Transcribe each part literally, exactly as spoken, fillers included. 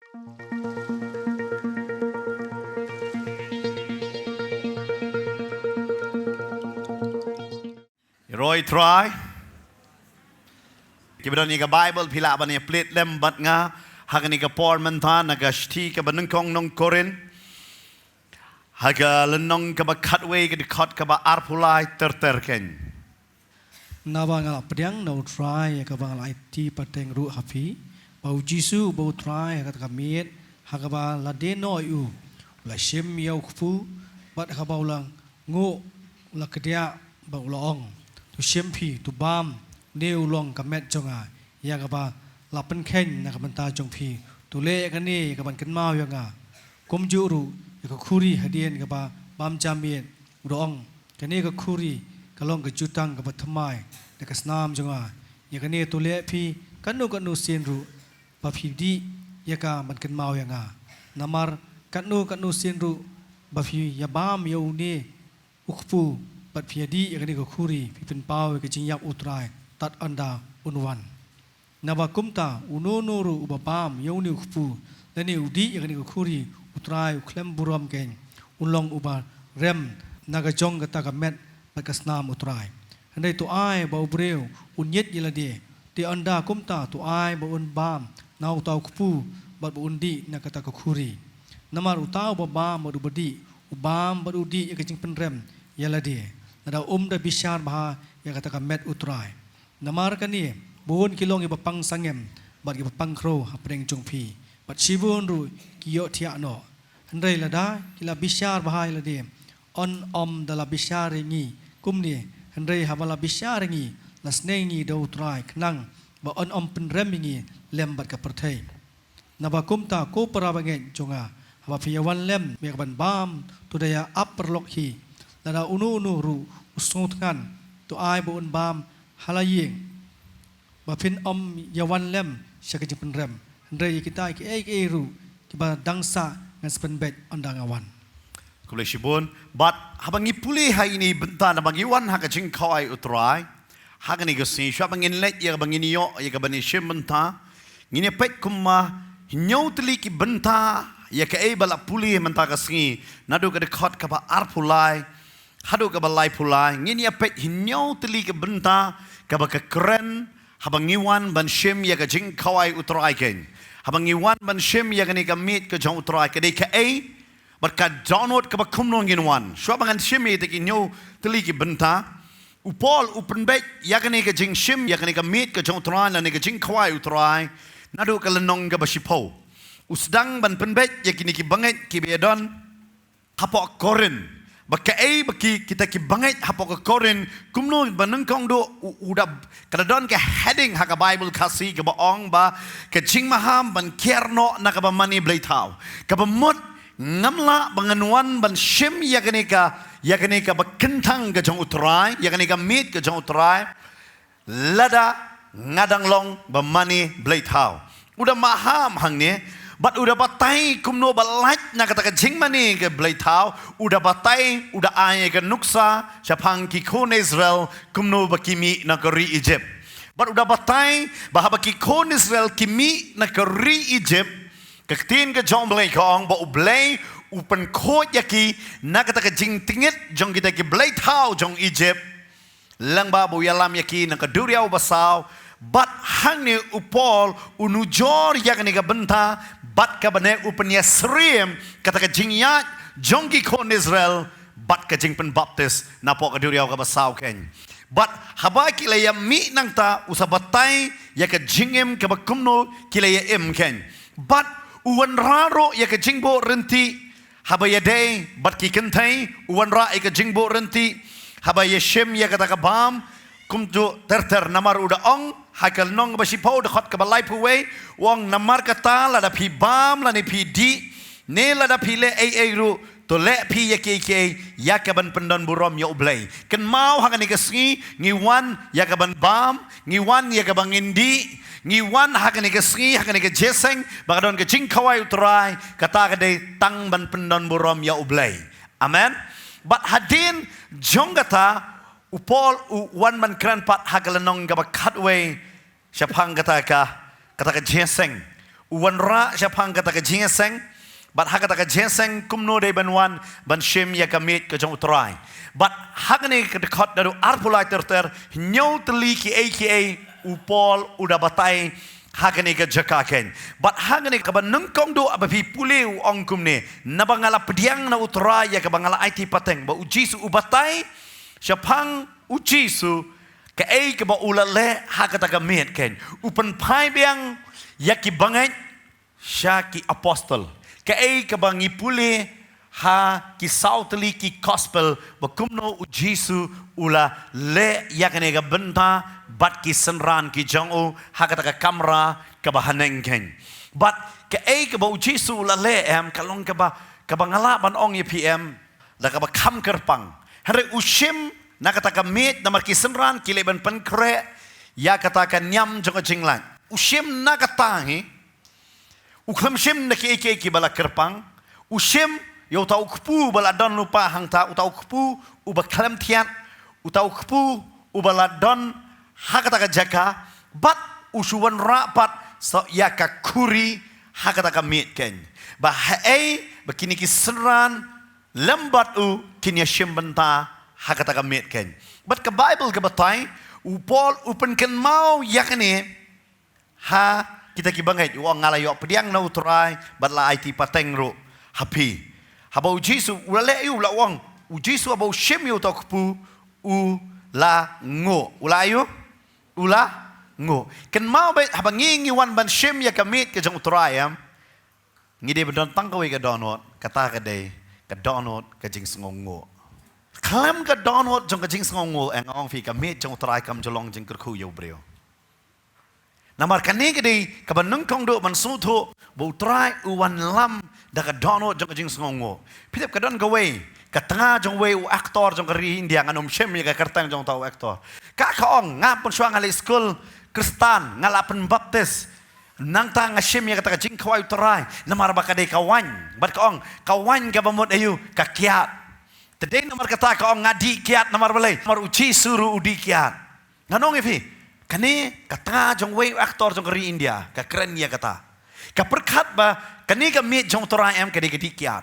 Roi Trai. Kiba don ïa ka Bible phi lah ban ïa plie lem bad nga ha kane ka por mynta na ka shithi kaba nyngkong nong Korinth ha ka lynnong kaba khatwei ka dkhot kaba arphew lai ter ter kein. Naba nga la pdiang na U Trai ïa kaba nga la aiti pateng ruh ha phi, ba U Jisu uba U Trai ha kata ka miet, ha kaba la die noh ïa u, u la shim ïa u kpu, bad ha kaba u la nguh u la kdiah bad u la ong, to shim phi, to bam une u long ka met jong nga, ïa kaba la pynkheiñ na ka bynta jong phi, to leh ïa kane ïa kaban kynmaw ïa nga. Kumjuh ruh ïa ka khuri hadien kaba bam ja miet, u da ong, kane ka khuri ka long ka jutang kaba thymmai na ka snam jong nga. Ïa kane to leh phi katno katno sien ruh ba phi dih ïa ka ban kynmaw ïa nga. Namar katno katno sien ruh ba phi ïa bam ïa une u kpu bad phi ïa dih ïa kane ka khuri, phi pynpaw ïa ka jingïap U Trai tad ynda un wan. Naba kumta uno uno ruh uba bam ïa une u kpu lane u dih ïa kane ka khuri, U Trai u khlem burom kein, un long uba rem na ka jong kata ka met bad ka snam U Trai. Hynrei to ai ba u briew un ïeit ïa lade, te ynda kumta to ai ba un bam na uta u kpu bad ba un dih na kata ka khuri. Namar uta uba bam bad uba dih, u bam bad u dih ïa ka jingpynrem ïa lade, lada um da bishar bha ïa kata ka met U Trai. Namar kane, bun ki long kiba pang sangem bad kiba pang khrew hapdeng jong phi, bad shibun ruh ki ïohthiah noh. Hynrei lada ki la bishar bha ïa lade, yn ym da la bishar ïa ngi kumne, hynrei haba la bishar ïa ngi, la sneng ïa ngi da U Trai khnang ba yn ym pynrem ïa ngi lem bad ka pyrthei. Naba kumta ko para bangeit jong nga, haba phi ïa wan lem ïa kaban bam, to da ïa ap paralok hi. Lada uno uno ruh u sngewthngan, to ai ba un bam ha la ïing, ba phin ym ïa wan lem sha ka jingpynrem. Hynrei ïa kita kiei kiei ruh kiba dang sah ngan sa pynbeit ynda nga wan. Khublei shibun. Bad haba ngi pule ha ine i bynta naba ngi wan ha ka jingkhawai U Trai ha kane ka sngi, shuwa ba ngin leit ïa kaba ngin ïoh ïa kaban ïashim bynta, ngin ïa peit kumba hynñiew tylli ki bynta ïa kaei ba la pule mynta ka sngi, naduh ka dkhot kaba arphew lai haduh kaba laiphew lai. Ngin ïa peit hynñiew tylli ki bynta kaba ka kren haba ngi wan ban shim ïa ka jingkhawai U Trai kein, haba ngi wan ban shim ïa kane ka miet ka jong U Trai, ka dei kaei bad ka dohnud kaba kumno ngin wan. Shuwa ba ngan shim ïa kita ki hynñiew tylli ki bynta, u Paul u pynbeit ïa kane ka jingshim ïa kane ka miet ka jong U Trai lane ka jingkhawai U Trai naduh ka lynnong kaba shiphew. U sdang ban pynbeit ïa kine ki bangeit kiba ïa don hapoh Korinth, ba kaei ba ki, kita ki bangeit hapoh ka Korinth, kumno ba nyngkong duh u, u da, ka da don ka heading ha ka Bible Khasi kaba ong ba ka jingmaham ban kiar noh na kaba mane blei thaw. Kaba mut ngam lah ba ngan wan ban shim ïa kane ka, ïa kane kaba kynthang ka jong U Trai, ïa kane ka miet ka jong U Trai, lada nga dang long ba mane blei thaw. U da maham hangne, bad u da batai kumno ba lait na kata ka jingmane ka blei thaw, u da batai, u da ai ka nuksa shaphang ki khun Israel kumno ba ki mih na ka ri Egypt. Bad u da batai ba haba ki khun Israel ki mih na ka ri Egypt, ka ktien ka jong U Blei ka ong ba U Blei u pynkhuid ïa ki na kata ka jingtngit jong kita ki blei thaw jong Egypt, lyngba ba u ïalam ïa ki na ka duriaw basaw. Bad hangne u Paul u nujor ïa kane ka bynta bad kaba ne u pynïasyriem kata ka jingïaid jong ki khun Israel bad ka jingpynbaptis napoh ka duriaw kaba saw kein. Bad haba ki la ïa mih nangta u sa batai ïa ka jingim kaba kumno ki la ïa im kein. Bad u wanrah ruh ïa ka jingbuh rynti haba ïadei bad ki kynthei, u wanrah ïa ka jingbuh rynti haba ïashim ïa kata ka bam, kumjuh ter ter. Namar u da ong ha ka lynnong kaba shiphew dkhot kaba laiphew wei, u ong, namar kata lada phi bam lane phi dih ne lada phi leh ei ei ruh, to leh phi ïa kiei kiei ïa kaban pyndon burom ïa U Blei. Kynmaw ha kane ka sngi ngi wan ïa kaban bam, ngi wan ïa kaba ngin dih, ngi wan ha kane ka sngi, ha kane ka jingïaseng ba ka don ka jingkhawai U Trai, kata ka dei tang ban pyndon burom ïa U Blei. Amen. Bad hadien jong kata u Paul u wan ban kren pat ha ka lynnong kaba khatwei shaphang kata ka, kata ka jingïaseng. u wanrah shaphang kata ka jingïaseng. Bad ha kata ka jingïaseng kumno dei ban wan ban shim ïa ka miej ka jong u Trai. Bad ha kane ka dkhot naduh arphew lai ter ter, hynñiew tylli kiei kiei u Paul u da batai ha kane ka jaka kein. Bad ha kane kaba nyngkong duh ba phi pule u ong kumne, naba nga la pdiang na u Trai ïa kaba nga la aiti pateng, ba u Jisu u batai shaphang u Jisu kaei kaba u la leh ha kata ka miej kein. U pynphai biang ïa ki bangeit sha ki apostol. Kaei kaba ngi pule ha ki saw tylli ki gospel, ba kumno u Jisu u la leh ïa kane ka bynta bad ki synran ki jong u ha kata ka kamra kaba haneng kein. Bad kaei kaba u Jisu u la leh em, ka long kaba, kaba nga lah ban ong ïa phi em, da kaba kham kyrpang. Hynrei u shim na kata ka miej namar ki synran ki leh ban pynkhreh ïa kata ka niam jong ka jinglait. U shim na kata hi, u khlem shim na kiei kiei kiba la kyrpang. U shim ïa uta u kpu ba la don lypa hangta, uta u kpu uba khlem thiat, uta u kpu uba la don ha kata ka jaka. Bad u shu wanrah pat sa ïa ka khuri ha kata ka miej kein, ba haei ba kine ki synran lem bad u kin ïa shim bynta ha kata ka miej kein. Bad ka Baibl ka batai, u Paul u pynkynmaw ïa kane ha kita ki bangeit, u ong, nga la ïoh pdiang na u Trai bad la aiti pateng ruh ha phi. Haba u Jisu u la leh ïa u, la ong, u Jisu haba u shim ïa uta u kpu u la nguh. U la ïa u, u la nguh. Kynmaw beit, haba ngi, ngi wan ban shim ïa ka miej ka jong u Trai em, ngi dei ban don tang kawei ka dohnud, kata ka dei ka dohnud ka jingsngewnguh. Khlem ka dohnud jong ka jingsngewnguh, eh, nga ong phi, ka miej jong u Trai kam ju long jingkyrkhu ïa u briew. Namar kane ka dei kaba nyngkong duh ban sngewthuh ba u Trai u wanlam da ka dohnud jong ka jingsngewnguh. Phi tip, ka don kawei ka tnga jong uwei u actor jong ka ri India, ngan ym shim ïa ka kyrteng jong uta u actor. Ka, ka ong, nga, mynshuwa nga leit skul Khristan, nga la pynbaptis, nangta nga shim ïa kata ka jingkhawai u Trai namar ba ka dei ka waiñ. Bad ka ong, ka waiñ kaba mut aïu? Ka kiad. Te dei namar kata ka ong, nga dih kiad. Namar balei? Namar u Jisu ruh u dih kiad. Ngan ong ïa phi, kane ka tnga jong uwei u actor jong ka ri India ka kren ïa kata. Ka pyrkhat ba kane ka miej jong u Trai em, ka dei ka dih kiad.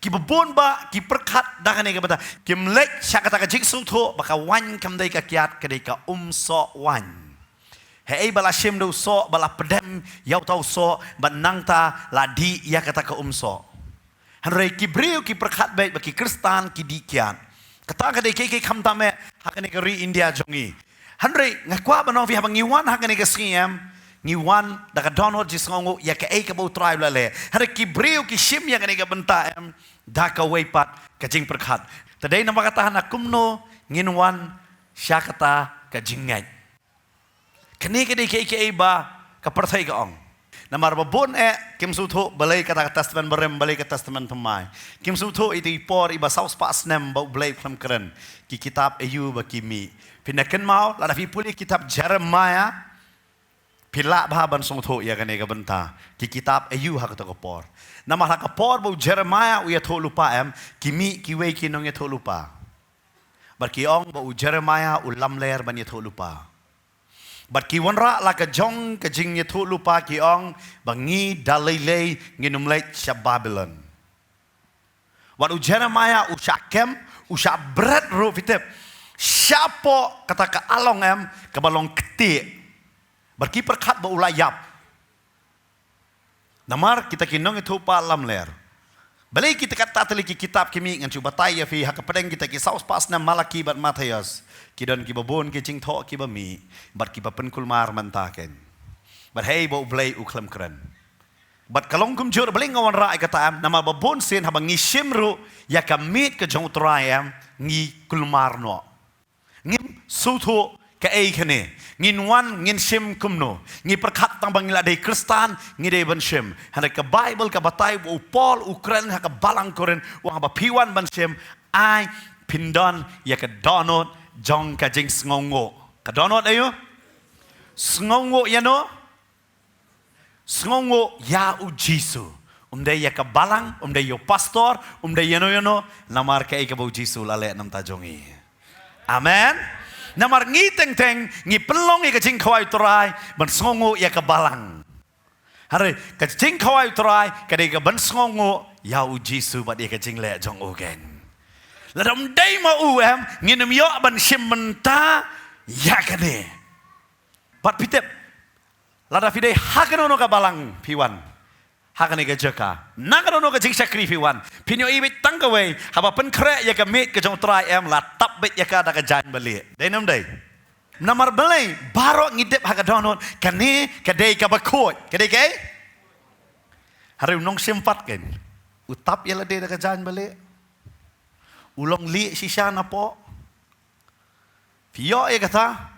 Kiba bun ba ki pyrkhat da kane ka bynta, kim leit sha kata ka jingsngewthuh ba ka waiñ kam dei ka kiad, ka dei ka umsoh waiñ. Haei ba la shim da u soh, ba la pdem ïa uta u soh, bad nangta la dih ïa kata ka umsoh. Hynrei ki briew ki pyrkhat beit ba ki Khristan ki dih kiad. Kata ka dei kiei kiei khamtam eh ha kane ka ri India jong ngi. Hynrei nga kwah ban ong ïa phi, haba ngi wan ha kane ka sngi em, ngi wan da ka dohnud jingsngewnguh ïa kaei kaba u Trai u la leh. Hynrei ki briew ki shim ïa kane ka bynta em da kawei pat ka jingpyrkhat. Te dei namar kata, hana kumno ngin wan sha kata ka jingngeit. Kane ka dei kaei kaei ba ka pyrthei ka ong. Namar ba bun eh kim sngewthuh balei kata ka Testament Barim, balei ka Testament Thymmai. Kim sngewthuh ïa ki por iba saw spah snem ba U Blei u khlem kren, ki kitab aïu ba ki mih. Phin da kynmaw, lada phi pule kitab Jeremiah, phi lah bha ban sngewthuh ïa kane ka bynta, ki kitab aïu ha kato ka por. Namar ha ka por ba u Jeremiah u ïathuh lypa em, ki mih kiwei ki nongïathuh lypa. Bad ki ong ba u Jeremiah u lamler ban ïathuh lypa. Bad ki wanrah la ka jong ka jingïathuh lypa, ki ong ba ngi da lei lei ngin ym leit sha Babilon. Wat u Jeremiah u shah kem, u shah bret ruh, phi tip, shapoh kata ka along em, kaba long ktieh. Bad ki pyrkhat ba u la ïap. Namar kita ki nongïathuh lypa lamler. Balei kita katta tylli ki kitab ki mih? Ngan shu batai ïa phi, ha ka pdeng kita ki saw spah snem Malaki bad Mathaios, ki don kiba bun ki jingthoh kiba mih, bad kiba pynkulmar mynta ken. Bad hei ba U Blei u khlem kren. Bad ka long kumjuh, balei nga wanrah ïa kata em? Namar ba bun sien haba ngi shim ruh ïa ka miej ka jong U Trai em, ngi kulmar noh. Ngim sngewthuh kaei kane. Ngin wan ngin shim kumno? Ngi pyrkhat tang ba ngi la dei Khristan, ngi dei ban shim. Hynrei ka Baibl ka batai ba u Paul u kren ha ka balang Korinth, u ong ba phi wan ban shim, ai phin don ïa ka dohnud jong ka jingsngewnguh. Ka dohnud aïu? Sngewnguh ïano? Sngewnguh ïa u Jisu. Um dei ïa ka balang, um dei ïa u pastor, um dei ïano ïano, namar kaei kaba u Jisu u la leh na bynta jong ngi. Amen. Namar ngi teng teng ngi pynlong ïa ka jingkhawai U Trai ban sngewnguh ïa ka balang. Hynrei ka jingkhawai u Trai ka dei ka ban sngewnguh ïa u Jisu bad ïa ka jingleh jong u keiñ. Lada ym dei ma u em, ngin ym ïoh ban shim bynta ïa kane. Bad phi tip, lada phi dei ha kano kano ka balang phi wan, ha kane ka jaka, na kano kano ka jingshakri phi wan, phin ïohi beit tang kawei, haba pynkhreh ïa ka miej ka jong u Trai em, la tap beit ïa ka da ka jaiñ balieh. Dei ne ym dei? Namar balei? Baroh ngi tip ha ka dohnud, kane ka dei kaba khuid. Ka dei kaei? Hynrei u nongshim pat keiñ, u tap ïa lade da ka jaiñ balieh. U long lieh shisha napoh. Phi ïoh ïa kata?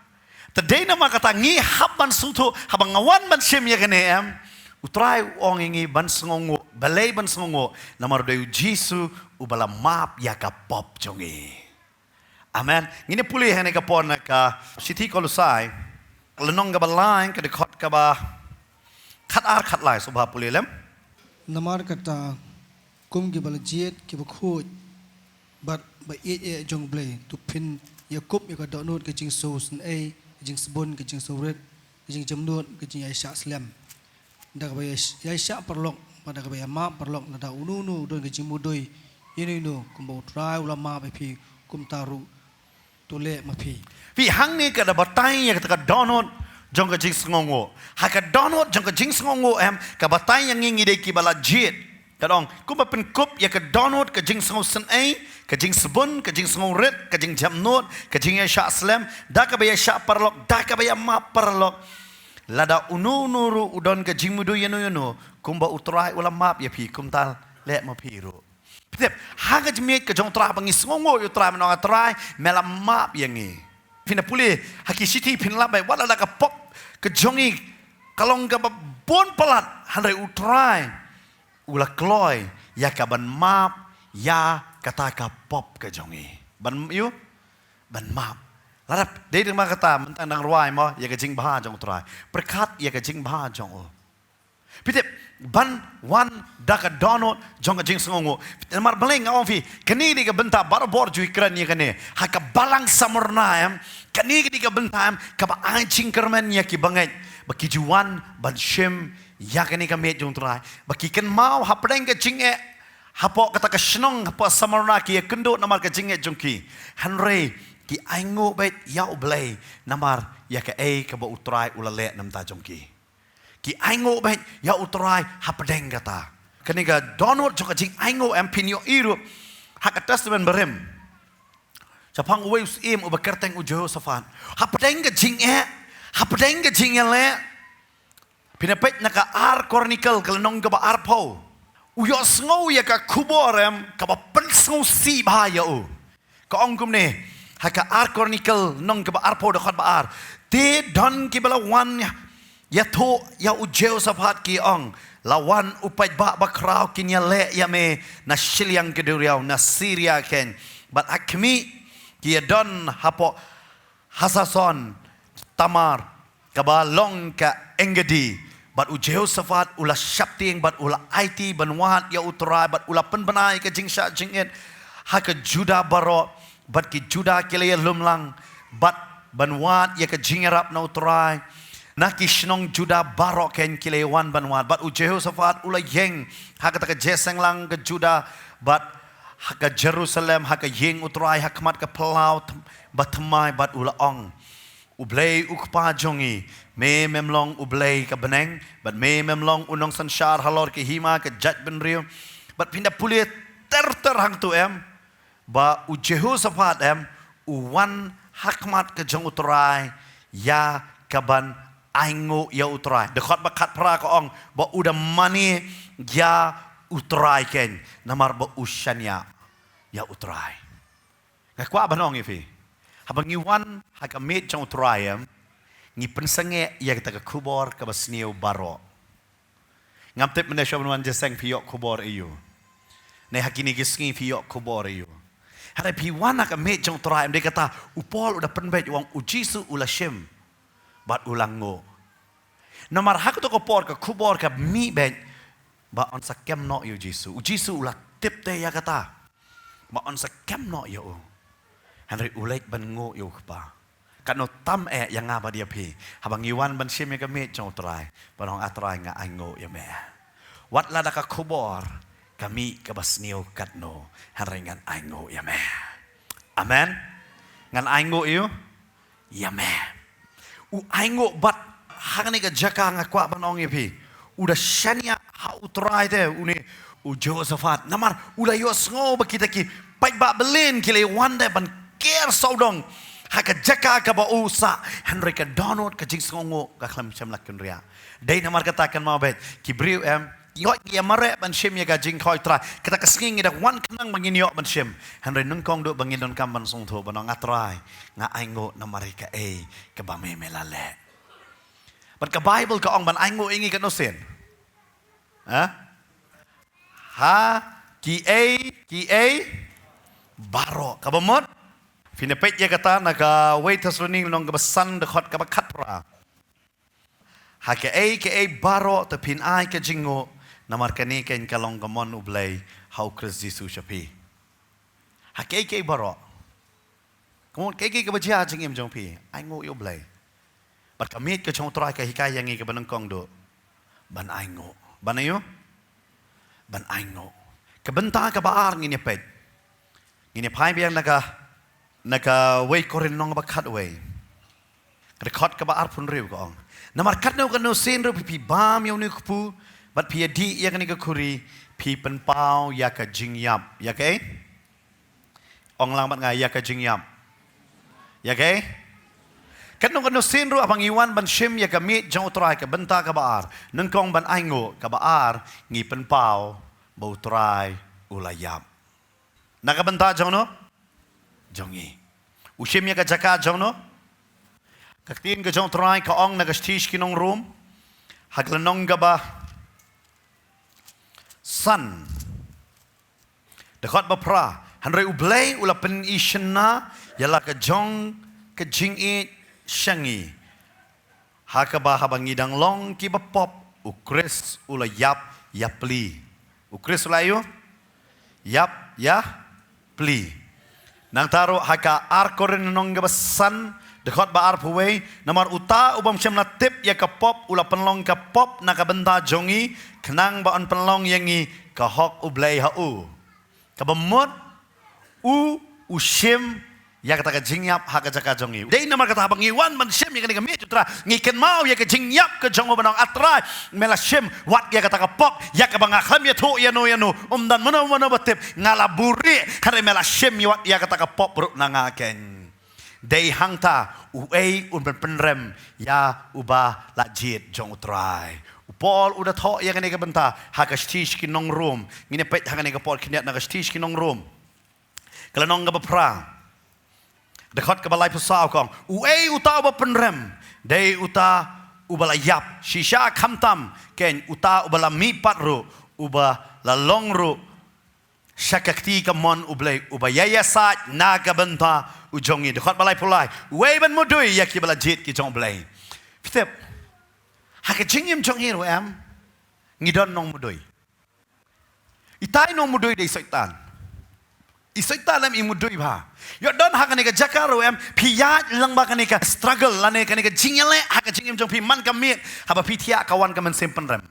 Te dei namar kata ngi hap ban sngewthuh, haba nga wan ban shim ïa kane em, u Trai u ong ïa ngi ban sngewnguh. Balei ban sngewnguh? Namar u dei u Jisu uba la map ïa ka pop jong ngi. Amen. Ngin ïa pule ha kane ka por na ka shithi Kolosai, ka lynnong kaba lai, ka dkhot kaba khatar khatlai, sngewbha pule lem. Namar kata, kum kiba la jied, kiba khuid bad ba ïeit eh jong U Blei, to phin ïakup ïa ka dohnud ka jingsngew synei, ka jingsbun, ka jingsngewrit, ka jingjemnud, ka jingïaishah slem, da kaba ïai-, ïaishah paralok bad da kaba ïamap paralok. Lada uno uno u don ka jingmudui ïa uno uno, kumba U Trai u la map ïa phi, kumta ruh to leh ma phi. Phi, hangne ka da batai ïa kata ka dohnud jong ka jingsngewnguh. Ha ka dohnud jong ka jingsngewnguh em, ka batai ïa ngi ngi dei kiba la jied. Ka ong, kumba pynkup ïa ka dohnud ka jingsngew synei, ka jingsbun, ka jingsngewrit, ka jingjemnud, ka jingïaishah slem, da kaba ïaishah paralok, da kaba ïamap paralok. Lada uno uno ruh u don ka jingmudui ïano ïano, kumba U Trai u la map ïa phi, kumta leh ma phi ruh. Phi tip, ha ka jingmiej ka jong U Trai, ba ngi sngewnguh ïa U Trai, mynta nga Trai, me la map ïa ngi. Phin da pule ha ki shithi, phin lap beit, wat la da ka pop ka jong ngi ka long kaba bun palat, hynrei U Trai u la kloi ïa ka ban map ïa kata ka pop ka jong ngi. Ban ïoh, ban map. Lada dei dang ma kata, mynta dang rwai mo ïa ka jingbha jong U Trai. Pyrkhat ïa ka jingbha jong u. Phi tip, ban wan da ka dohnud jong ka jingsngewnguh. Namar balei nga ong phi, kane ka dei ka bynta barabor ju kren ïa kane ha ka balang Smyrna em. Kane ka dei ka bynta em, kaba ai jingkyrmen ïa ki bangeit, ba ki ju wan ban shim ïa kane ka miej jong U Trai, ba ki kynmaw hapdeng ka jingeh hapoh kata ka shnong, hapoh Smyrna, ki ïakynduh namar ka jingeh jong ki. Hynrei ki ainguh beit ïa U Blei namar ïa kaei kaba U Trai u la leh na ka bynta jong ki. Ki ainguh beit ïa U Trai hapdeng kata. Kane ka dohnud jong ka jingainguh em, phin ïohi ruh ha ka Testament Barim, shaphang uwei u syiem uba kyrteng u Jehoshaphat. Hapdeng ka jingeh, hapdeng ka jingïaleh, phin ïa peit na ka Ar Chronicle, ka lynnong kaba arphew. U ïohsngew ïa ka khubor em, kaba pynsngewsih bha ïa u. Ka ong kumne ha ka Ar Chronicle lynnong kaba arphew, dkhot ba ar: Te don kiba la wan ïathuh ïa u Jehoshaphat, ki ong, la wan u paidbah bakhraw, kin ïaleh ïa me na shiliang ka duriaw, na Syria keiñ. Bad ha khmih, ki ïadon hapoh Hasason Tamar, kaba long ka En-gedi. Bad u Jehoshaphat u la sheptieng bad u la aiti ban wad ïa U Trai, bad u la pynbna ïa ka jingshah jingit ha ka Judah baroh, bad ki Judah ki la ïalum lang, bad ban wad ïa ka jingïarap na U Trai. Na ki shnong Judah baroh keiñ ki la ïawan ban wad. Bad u Jehoshaphat u la ïeng ha kata ka jingïaseng lang ka Judah, bad ha ka Jerusalem, ha ka ïing U Trai, ha khmat ka phyllaw thm-, bathymmai, bad u la ong: U Blei U Kpa jong ngi, me mem long U Blei ka bneng, bad me mem long u nongsynshar halor ka hima ka jaitbynriew. Bad phin da pule ter ter hangto em, ba u Jehoshaphat em, u wan ha khmat ka jong U Trai ïa ka ban ainguh ïa U Trai. Dkhot ba khatphra ka ong ba u da mane ïa U Trai keiñ, namar ba u shaniah ïa U Trai. Nga kwah ban ong ïa phi, haba ngi wan ha ka miej jong U Trai em, ngi pynsangeh ïa kata ka khubor kaba sniew baroh. Ngam tip mynne shuwa ban wan jingïaseng phi ïoh khubor aïu, ne ha kine ki sngi phi ïoh khubor aïu. Hynrei phi wan ha ka miej jong U Trai em, dei kata u Paul u da pynbeit, u ong u Jisu u la shim bad u la nguh. Namar ha kato ka por ka khubor ka mih beit ba yn sa kem noh ïa u Jisu. U Jisu u la tip te ïa kata ba yn sa kem noh ïa u. Hynrei u leit ban nguh ïa U Kpa. Katno tam eh ïa nga bad ïa phi. Haba ngi wan ban shim ïa ka miej jong U Trai, ban ong, A Trai, nga ainguh ïa me. Wat lada ka khubor ka mih kaba sniew katno, hynrei ngan ainguh ïa me. Amen. Ngan ainguh ïa u, ïa me. U ainguh bad ha kane ka jaka nga kwah ban ong ïa phi, u da shaniah ha U Trai te une u Jehoshaphat. Namar u la ïohsngew ba kita ki paidbah Belial ki la wan de ban ker sawdong ha ka jaka kaba u sah, hynrei ka dohnud ka jingsngewnguh ka khlem shym la kynriah. Dei namar kata kynmaw beit, ki briew em, ngi ïoh ïa mareh ban shim ïa ka jingkhot U Trai. Kata ka sngi ngi da wan khnang ba ngin ïoh ban shim. Hynrei nyngkong duh ba ngin donkam ban sngewthuh ban ong, A Trai, nga ainguh namar ïa kaei kaba me me la leh. Bad ka Baibl ka ong ban ainguh ïa ngi katno sien? Ha? Ha kiei kiei baroh. Kaba mut, phin ïa peit ïa kata na ka wei Thessaloni lynnong kaba san, dkhot kaba khatphra. Ha kaei kaei baroh te phin ai ka jingnguh, namar kane keiñ ka long ka mon U Blei ha U Khrist Jisu sha phi. Ha kaei kaei baroh. Kumno kaei kaei kaba jia ha jingim jong phi, ainguh ïa U Blei. Bad ka miej ka jong U Trai ka hikai ïa ngi kaba nyngkong duh ban ainguh. Ban aïu? Ban ainguh. Ka bynta kaba ar ngin ïa peit. Ngin ïa phai biang na ka, na ka wei Korinth lynnong ba khatwei, ka dkhot kaba arphew hynriew ka ong, namar katno katno sien ruh phi, phi bam ïa une u kpu bad phi ïa dih ïa kane ka khuri, phi pynpaw ïa ka jingïap. Ïa kaei? Ong lang bad nga, ïa ka jingïap. Ïa kaei? Katno katno sien ruh haba ngi wan ban shim ïa ka miej jong U Trai, ka bynta kaba ar, nyngkong ban ainguh, kaba ar ngi pynpaw ba U Trai u la ïap. Na ka bynta jong no? Jong ngi. U shim ïa ka jaka jong no? Ka ktien ka jong U Trai ka ong na ka shithi sha ki nong Rom, ha ka lynnong kaba san, dkhot ba phra, hynrei U Blei u la pyni shynna ïa la ka jong ka jingïeit sha ngi, ha kaba haba ngi dang long kiba pop, U Khrist u la ïap ïapli. U Khrist u la aïu? Ïap ïapli. Nangta ruh ha ka ar Korinth lynnong kaba san, dkhot ba arphew wei, namar uta u bym shym la tip ïa ka pop u la pynlong ka pop na ka bynta jong ngi, khnang ba un pynlong ïa ngi ka hok U Blei ha u. Kaba mut, u, u shim ïa kata ka jingïap ha ka jaka jong ngi. Dei namar kata haba ngi wan ban shim ïa kane ka miej U Trai, ngi kynmaw ïa ka jingïap ka jong u, ban ong, A Trai, me la shim wat ïa kata ka pop, ïa kaba nga khlem ïathuh ïano ïano, ym don mano mano ba tip, nga la buhrieh, hynrei me la shim ïa wat ïa kata ka pop ruh na nga keiñ. Dei hangta uei un pynrem ïa uba la jied jong U Trai? U Paul u da thoh ïa kane ka bynta ha ka shithi sha ki nong Rom. Ngin ïa peit ha kane ka por khyndiat na ka shithi sha ki nong Rom, ka lynnong kaba phra, dkhot kaba laiphew saw ka ong, uei uta uba pynrem? Dei uta uba la ïap. Shisha khamtam keiñ uta uba la mihpat ruh, uba la long ruh sha ka kti kamon U Blei, uba ïa ïasaid na ka bynta u jong ngi. Dkhot ba laiphew lai, uei ban mudui ïa kiba la jied ki jong U Blei? Phi tip, ha ka jingim jong ngi ruh em, ngi don nongmudui. Itai nongmudui dei Soitan. I Soitan em i mudui bha. Ïoh don ha kane ka jaka ruh em, phi ïaid lyngba kane ka struggle lane kane ka jingïaleh ha ka jingim jong phi man ka miet, haba phi thiah ka wan ka mynsiem pynrem.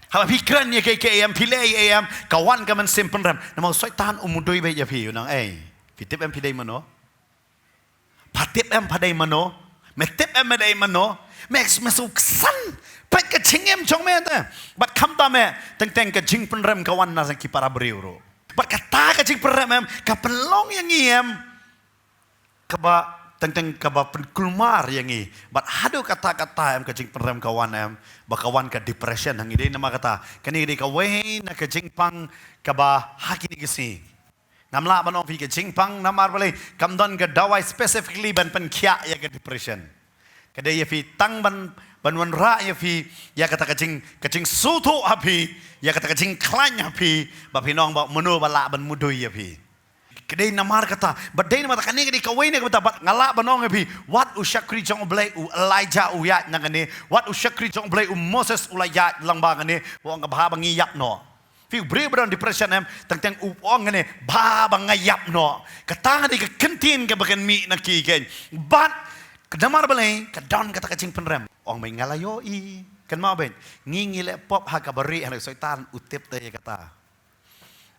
Haba phi kren ïa kaei kaei em, phi leh ïa em, ka wan ka mynsiem pynrem. Namar u Soitan u mudui beit ïa phi, u nang ei, phi tip em phi dei mano? Pha tip em pha dei mano? Me tip em me dei mano? Me, me sngewksan. Peit ka jingim jong me te. Bad khamtam me, teng teng ka jingpynrem ka wan na ki para briew ruh. Bad kata ka jingpynrem em, ka pynlong ïa ngi em, kaba teng teng kaba pynkulmar ïa ngi. Bad haduh katta katta em ka jingpynrem ka wan em, ba ka wan ka depression ha ngi. Dei namar kata, kane dei kawei na ka jingpang kaba ha kine ki sngi ngam lah ban ong phi ka jingpang namar balei kam don ka dawai specifically ban pynkhiah ïa ka depression. Ka dei ïa phi tang ban, ban wanrah ïa phi ïa kata ka jing, ka jingsngewthuh ha phi, ïa kata ka jingkhlaiñ ha phi, ba phi nong ba mano ba lah ban mudui ïa phi. Ka dei namar kata, ba dei namar kata kane ka dei kawei na ka bynta ba nga lah ban ong ïa phi, wat u shakri jong U Blei u Elijah u ïaid na kane, wat u shakri jong U Blei u Moses u la ïaid lyngba kane, u ong kaba haba ngi ïap noh. Phi, u briew ba don depression em, teng teng u ong ne, ba, ba nga ïap noh. Kata nga dei ka kyntien kaba kan mih na ki kein. Bad, ka namar balei, ka don kata ka jingpynrem. Ong ba nga la ïohi. Kan mah beit, ngi ngi leh pop ha kaba rieh, ha ka Soitan, u tip te ïa kata.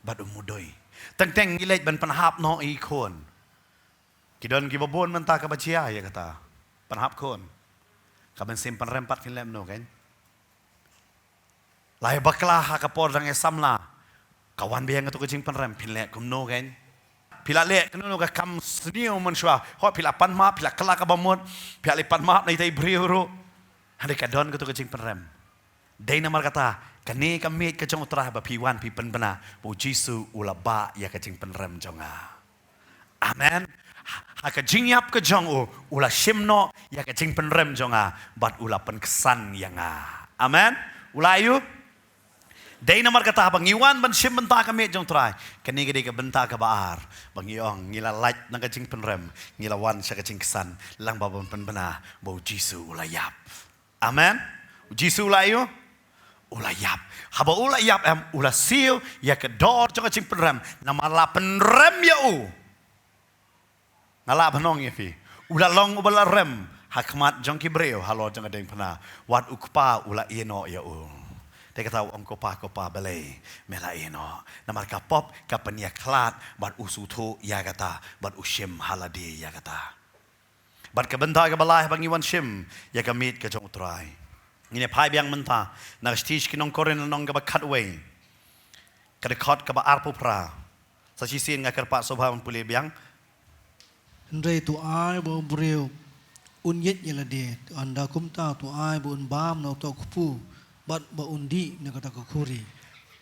Bad u mudui. Teng teng ngi leh ban pynhap noh i khun. Ki don kiba bun mynta kaba jia ïa kata. Pynhap khun. Ka mynsiem pynrem pat phin leh kumno kein. Lai bakla ha ka por dang ïa samla. Ka wan biang ïa tu ka jingpynrem phin leh kumno kein. Phi la leh kumno ka kam sniew mynshuwa. Ho phi la pan map, phi la kylla kaba mut. Phi la leh pan map na ita i briew ruh. Hynrei ka don ka tu ka jingpynrem. Dei namar kata, kane ka miej ka jong u Trai ba phi wan phi pynbna, ba u Jisu u la bah ïa ka jingpynrem jong nga. Amen. Ha ka jingïap ka jong u, u la shim noh ïa ka jingpynrem jong nga, bad u la pynksan ïa nga. Amen. U la ïoh. Dei namar kata ba ngi wan ban shim bynta ka miej jong u Trai. Kane ka dei ka bynta kaba ar. Ba ngi ong ngi la lait na ka jingpynrem, ngi la wan sha ka jingksan, lyngba ban pynbna ba u Jisu u la ïap. Amen. U Jisu u la ïoh. U la ïap. Haba u la ïap em, u la siew ïa ka dor jong ka jingpynrem. Namar la pynrem ïa u. Nga lah ban ong ïa phi. U la long uba la rem ha khmat jong ki briew halor jong ka diengphna. Wat u Kpa u la ïehnoh ïa u. Te kata u ong, Ko Pa, Ko Pa, balei me la ïehnoh? Namar ka pop ka pynïakhlad bad u sngewthuh ïa kata bad u shim ha lade ïa kata. Bad ka bynta kaba lai ba ngi wan shim ïa ka miej ka jong u Trai. Ngin ïa phai biang mynta na ka shithi sha ki nong Korinth lynnong kaba khatwei, ka dkhot kaba arphew phra. Sa shisien nga kyrpad sngewbha ban pule biang. Hynrei to ai ba u briew un ïeit ïa lade, ynda kumta to ai ba un bam na uta u kpu bad ba un dih na kata ka khuri.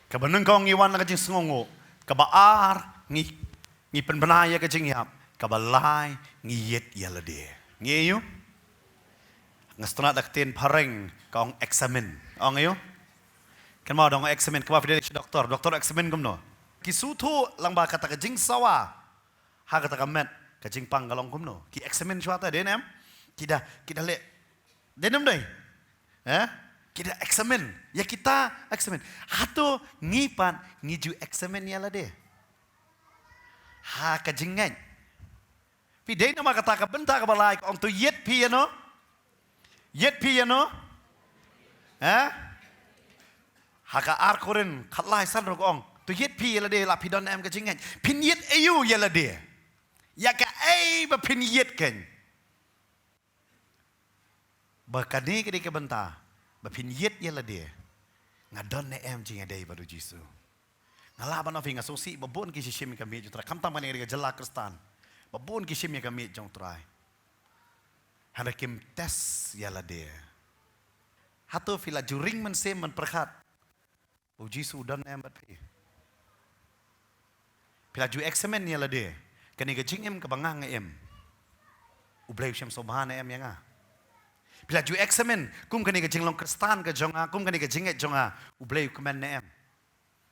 Kaba nyngkong ngi wan na ka jingsngewnguh, kaba ar ngi ngi pynbna ïa ka jingïap, kaba lai ngi ïeit ïa lade. Ngi ïoh? Nga sngewtynnat da ka ktien phareng ka ong examine. Ong ïoh? Kan mah dang examine, kaba phi dei sha doktor, doktor examine kumno? Ki sngewthuh lyngba kata ka jingsawa ha kata ka met, ka jingpang ka long kumno? Ki examine shuwa ta, dei ne em? Ki da, ki da leh, dei ne em dei? Eh? Ki da examine. Ïa kita examine. Hato ngi pat ngi ju examine ïa lade ha ka jingngeit? Phi, dei namar kata ka bynta kaba lai ka ong to ïeit phi ïano? Ïeit phi ïano? Eh? Ha ka ar Korinth khatlai san ruh ka ong to ïeit phi ïa lade, la phi don em ka jingngeit? Phin ïeit aïu ïa lade? Ïa kaei ba phin ïeit kein? Ba kane ka dei ka bynta ba phin ïeit ïa lade. Nga don ne em jingïadei bad u Jisu? Nga lah ban ong phi, nga sngewsih ba bun ki shim ïa ka miej jong u Trai, khamtam kane ka dei ka jylla Khristan, ba bun ki shim ïa ka miej jong u Trai, hynrei kim test ïa lade. Hato phi la ju ring mynsiem ban pyrkhat ba u Jisu u don em bad phi? Phi la ju examine ïa lade, kane ka jingim kaba nga nga im, U Blei u shem sngewbha ne em ïa nga? Phi la ju examine kum kane ka jinglong Khristan ka jong nga, kum kane ka jingngeit jong nga, U Blei u kmen ne em?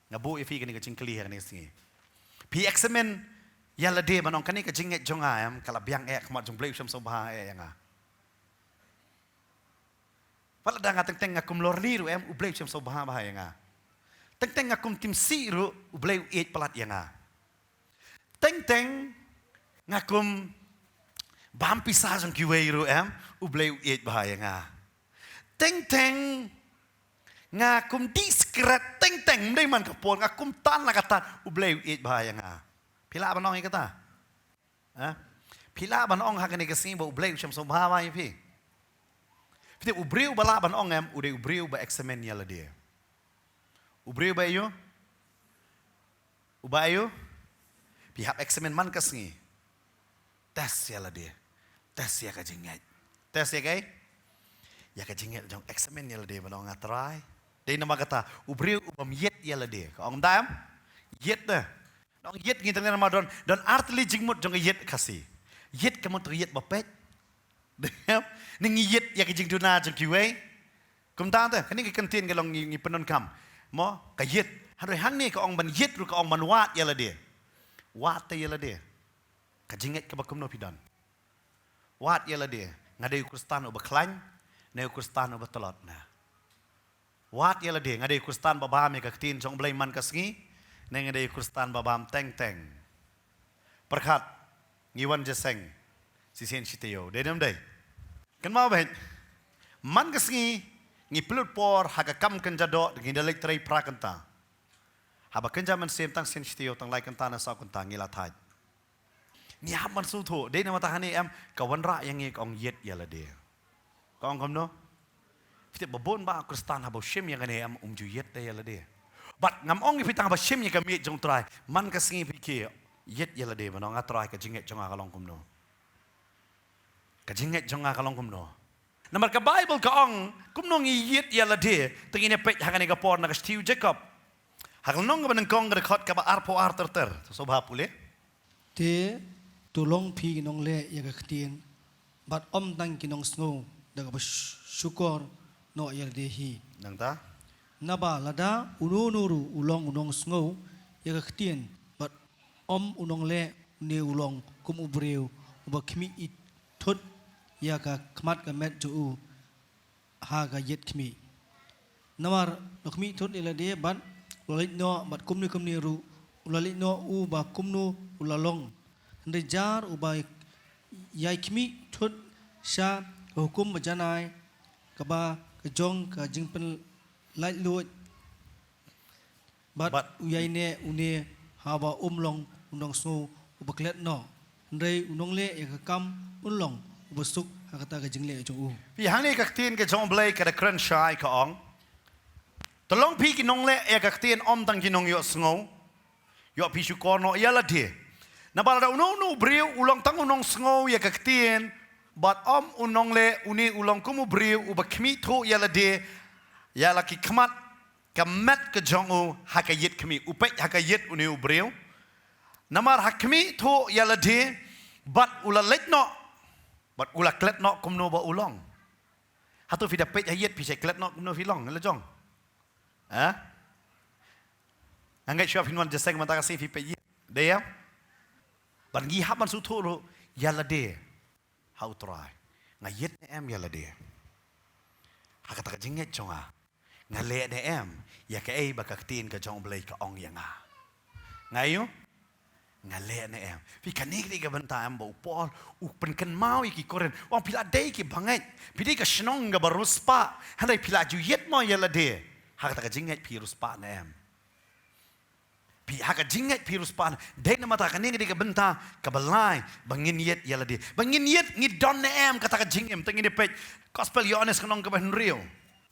Nga buh ïa phi kane ka jingkylli ha kane ka sngi. Phi examine ïa lade ban ong kane ka jingngeit jong nga em, ka la biang eh ha khmat jong U Blei u shem sngewbha eh ïa nga? Wat lada nga teng teng nga kum lorni ruh em, U Blei u shem sngewbha bha ïa nga? Teng teng nga kum timsih ruh, U Blei u ïeit palat ïa nga? Teng teng nga kum bam pisa jong kiwei ruh em, U Blei u ïeit bha ïa nga? Teng teng nga kum dih sikret teng teng, ym dei man ka por, nga kum tan la ka tan, U Blei u ïeit bha ïa nga? Phi lah ban ong ïa kata? Ha? Phi lah ban ong ha kane ka sngi ba U Blei u shem sngewbha bha ïa phi? Phi tip u briew ba lah ban ong em, u dei u briew ba examine ïa lade. U briew ba ïoh? U ba ïoh? Phi hap examine man ka sngi. Test ïa lade. Test ïa ka jingngeit. Test ïa kaei? Ïa ka jingngeit jong, examine ïa lade ban ong, nga Trai. Dei namar kata u briew u bym ïeit ïa lade, ka ong da em? Ïeit da. Nong ïeit ngi tang namar don, don artylli jingmut jong ka ïeit Khasi. Ïeit ka mut ka ïeit ba peit. Ne ngi ïeit ïa ka jingduna jong kiwei. Kumta te, kane ka kyntien ka long ngi, ngi pyndonkam. Mo, ka ïeit. Hynrei hangne ka ong ban ïeit ruh ka ong ban wad ïa lade. Wad te ïa lade. Ka jingngeit kaba kumno phi don? Wad ïa lade. Nga dei u Khristan uba khlaiñ ne u Khristan uba tlot na? Wad ïa lade, nga dei Khristan ba bam ïa ka ktien jong U Blei man ka sngi, ne nga dei Khristan ba bam teng teng. Pyrkhat, ngi wan jingïaseng shisien shi taïew. Dei ne ym dei? Kynmaw beit. Man ka sngi, ngi pynlut por ha ka kam kynja doh, ngi da leit trei phra kynta. Haba kynja mynsiem tang shisien shi taïew, tang lai kynta ne saw kynta ngi la thait. Ngi hap ban sngewthuh, dei namar kata hangne em, ka wanrah ïa ngi ka ong ïit ïa lade. Ka ong kumno? Phi tip ba bun ba Khristan haba shim ïa kane em, um ju ïit de ïa lade. Bad ngam ong ïa phi tang haba shim ïa ka miej jong U Trai, man ka sngi phi khie, ïit ïa lade, ban ong, A Trai, ka jingngeit jong nga ka long kumno? Ka jingngeit jong nga ka long kumno? Namar ka Baibl ka ong, kumno ngi ïit ïa lade, te ngin ïa peit ha kane ka por na ka shithi u Jakob. Ha ka lynnong kaba nyngkong, ka dkhot kaba arphew ar ter ter. To sngewbha pule. Te, to long phi ki nongleh ïa ka ktien, bad ym tang ki nongsngew, da kaba sh-, shukor noh ïa lade hi. Nangta? Naba lada uno uno ruh u long u nongsngew ïa ka ktien, bad ym u nongleh, une u long kum u briew uba khmih ithut ïa ka khmat ka met jong u ha ka ïit khmih. Namar u la khmih ithut ïa lade bad u la leit noh, bad kumne kumne ruh u la leit noh uba kumno u la long. Hynrei jar uba ïai khmih ithut sha ka hukum ba janai, kaba ka jong ka jingpynlaitluid. Bad, bad u ïai neh une haba um long u nongsngew uba klet noh. Hynrei u nongleh ïa ka kam un long uba suk ha kata ka jingleh jong u. Phi, hangne ka ktien ka jong U Blei ka da kren shai, ka ong, to long phi ki nongleh ïa ka ktien, ym tang ki nongïohsngew. Ïoh phi shukor noh ïa lade. Naba lada uno uno u briew u long tang u nongsngew ïa ka ktien, bad ym u nongleh, une u long kum u briew uba khmih thuh ïa lade, ïa la ki khmat ka met ka jong u ha ka ïit khmih. U peit ha ka ïit une u briew. Namar ha khmih thuh ïa lade, bad u la leit noh, bad u la klet noh kumno ba u long. Hato phi da peit ha ïit phi sa klet noh kumno phi long, la jong? Ha? Nga ngeit shuwa phin wan jingïaseng mynta ka sngi phi peit ïit. Dei ïa? Bad ngi hap ban sngewthuh ruh ïa lade ha U Trai. Nga ïit ne em ïa lade? Ha kata ka jingngeit jong nga, nga leh ne em ïa kaei ba ka ktien ka jong U Blei ka ong ïa nga? Nga ïoh? Nga leh ne em? Phi, kane ka dei ka bynta em ba u Paul u pynkynmaw ïa ki Korinth. Ong phi la dei ki bangeit. Phi dei ka shnong kaba riewspah. Hynrei phi la ju ïit mo ïa lade? Ha kata ka jingngeit phi riewspah ne em? Phi, ha ka jingngeit phi riewspah ne? Dei namar kata kane ka dei ka bynta kaba lai ba ngin ïit ïa lade. Ba ngin ïit, ngi don ne em kata ka jingim? Te ngin ïa peit Gospel Ïoannis ka lynnong kaba hynriew,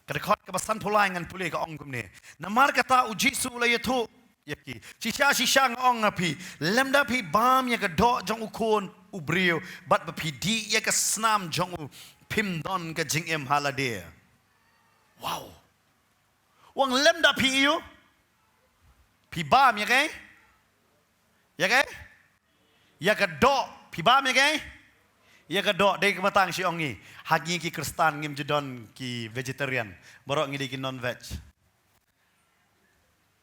ka dkhot kaba sanphew lai, ngan pule, ka ong kumne: Namar kata u Jisu u la ïathuh ïa ki: Shisha shisha nga ong ha phi, lymda phi bam ïa ka doh jong u Khun u briew, bad ba phi dih ïa ka snam jong u, phim don ka jingim ha lade. Wow. U ong lymda phi ïoh, phi bam ïa kaei? Ïa kaei? Ïa ka doh. Phi bam ïa kaei? Ïa ka doh. Dei kaba tang shi ong ngi, ha ngi ki Khristan ngim ju don ki vegetarian. Baroh ngi dei ki non veg.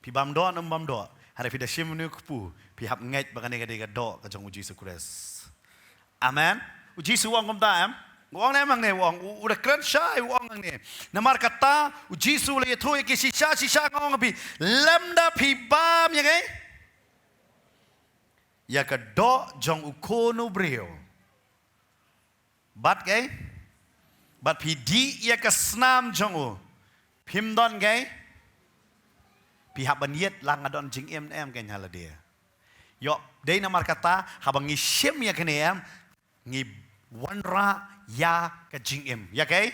Phi bam doh ne ym bam doh, hynrei phi da shim une u kpu, phi hap ngeit ba kane ka dei ka doh ka jong u Jisu Khrist. Amen. U Jisu u ong kumta em? U ong ne em hangne? U ong, u, u da kren shai, u ong hangne: Namar kata u Jisu u la ïathuh ïa ki: Shisha shisha nga ong ha phi, lymda phi bam ïa kaei? Ïa ka doh jong u Khun u briew, bad kaei? Bad phi dih ïa ka snam jong u, phim don kaei? Phi hap ban ïit la nga don jingim ne em keiñ ha lade. Ïoh, dei namar kata haba ngi shim ïa kane em, ngi wanrah ïa ka jingim. Ïa kaei?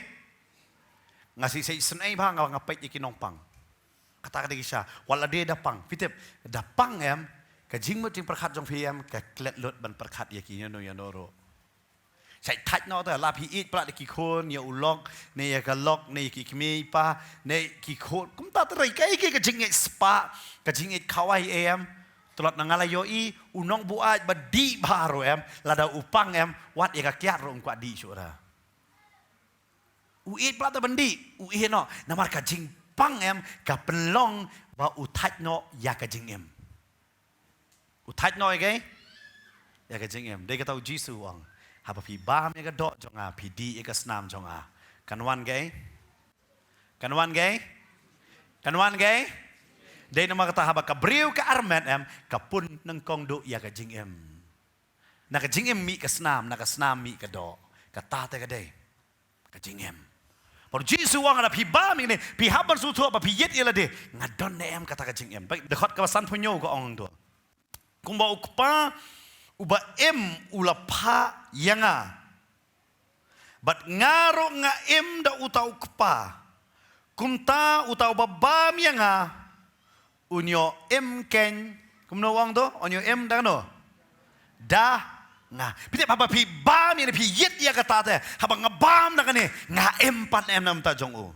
Nga shisha isynei bha nga, nga peit ïa ki nongpang. Kata ka dei ki sha, wat la dei da pang. Phi tip, da pang em, ka jingmut jingpyrkhat jong phi em ka klet lut ban pyrkhat ïa ki ïano ïano ruh. Sa thait noh te, la phi ïeit palat ïa ki khun, ïa u lok, ne ïa ka lok, ne ïa ki kmie pa, ne ki khun. Kumta te, hynrei kaei kaei ka jingïeit spah, ka jingïeit khawai em. Tlot na nga la ïohi u nongbuaid ba dih bha ruh em, lada u pang em, wat ïa ka kiad ruh um kwah dih shuh ra. U ïeit palat te ban dih, u ïeit noh, namar ka jingpang em ka pynlong ba u thait noh ïa ka jingim. U thait noh ïa kaei? Ïa ka jingim. Dei kata u Jisu u ong, haba phi bam ïa ka doh jong nga, phi dih ïa ka snam jong nga, kan wan kaei? Kan wan kaei? Kan wan kei? Dei namar kata haba ka briew ka armet em, ka pun nyngkong duh ïa ka jingim. Na ka jingim mih ka snam, na ka snam mih ka doh. Kata te ka dei ka jingim. Bad u Jisu u ong, lada phi bam ïa kine, phi hap ban sngewthuh ba phi ïit ïa lade. Nga don ne em kata ka jingim. Bad dkhot kaba sanphew hynñiew ka ong hangto. Kumba u Kpa uba im u la phah ïa nga, bad nga ruh nga im da uta u Kpa, kumta uta uba bam ïa nga un ïoh im keiñ. Kumno u ong to? Un ïoh im da kano? Da nga. Phi tip, haba phi bam ïa, phi ïit ïa kata te, haba nga bam da kane, nga im pat ne em na bynta jong u?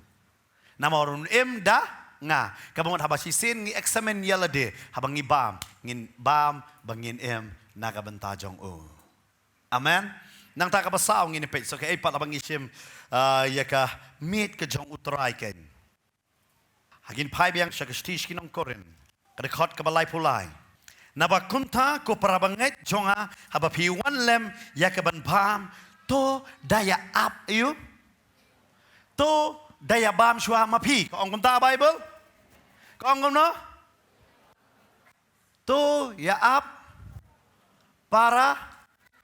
Namar un im da nga. Kaba mut haba shisien ngi examine ïa lade, haba ngi bam, ngin bam ba ngin im na ka bynta jong u. Amen. Nangta kaba saw ngin peit, so kaei pat haba ngi shim, ah, ïa ka miej ka jong u Trai keiñ. Ha ngin phai biang sha ka shithi sha ki nong Korinth, ka dkhot kaba laiphew lai. Naba kumta ko para bangeit jong nga, haba phi wan lem ïa ka ban bam, to da ïa ap ïa u. To da ïa bam shuwa ma phi. Ka ong kumta Baibl? Ka ong kumno? To ïa ap para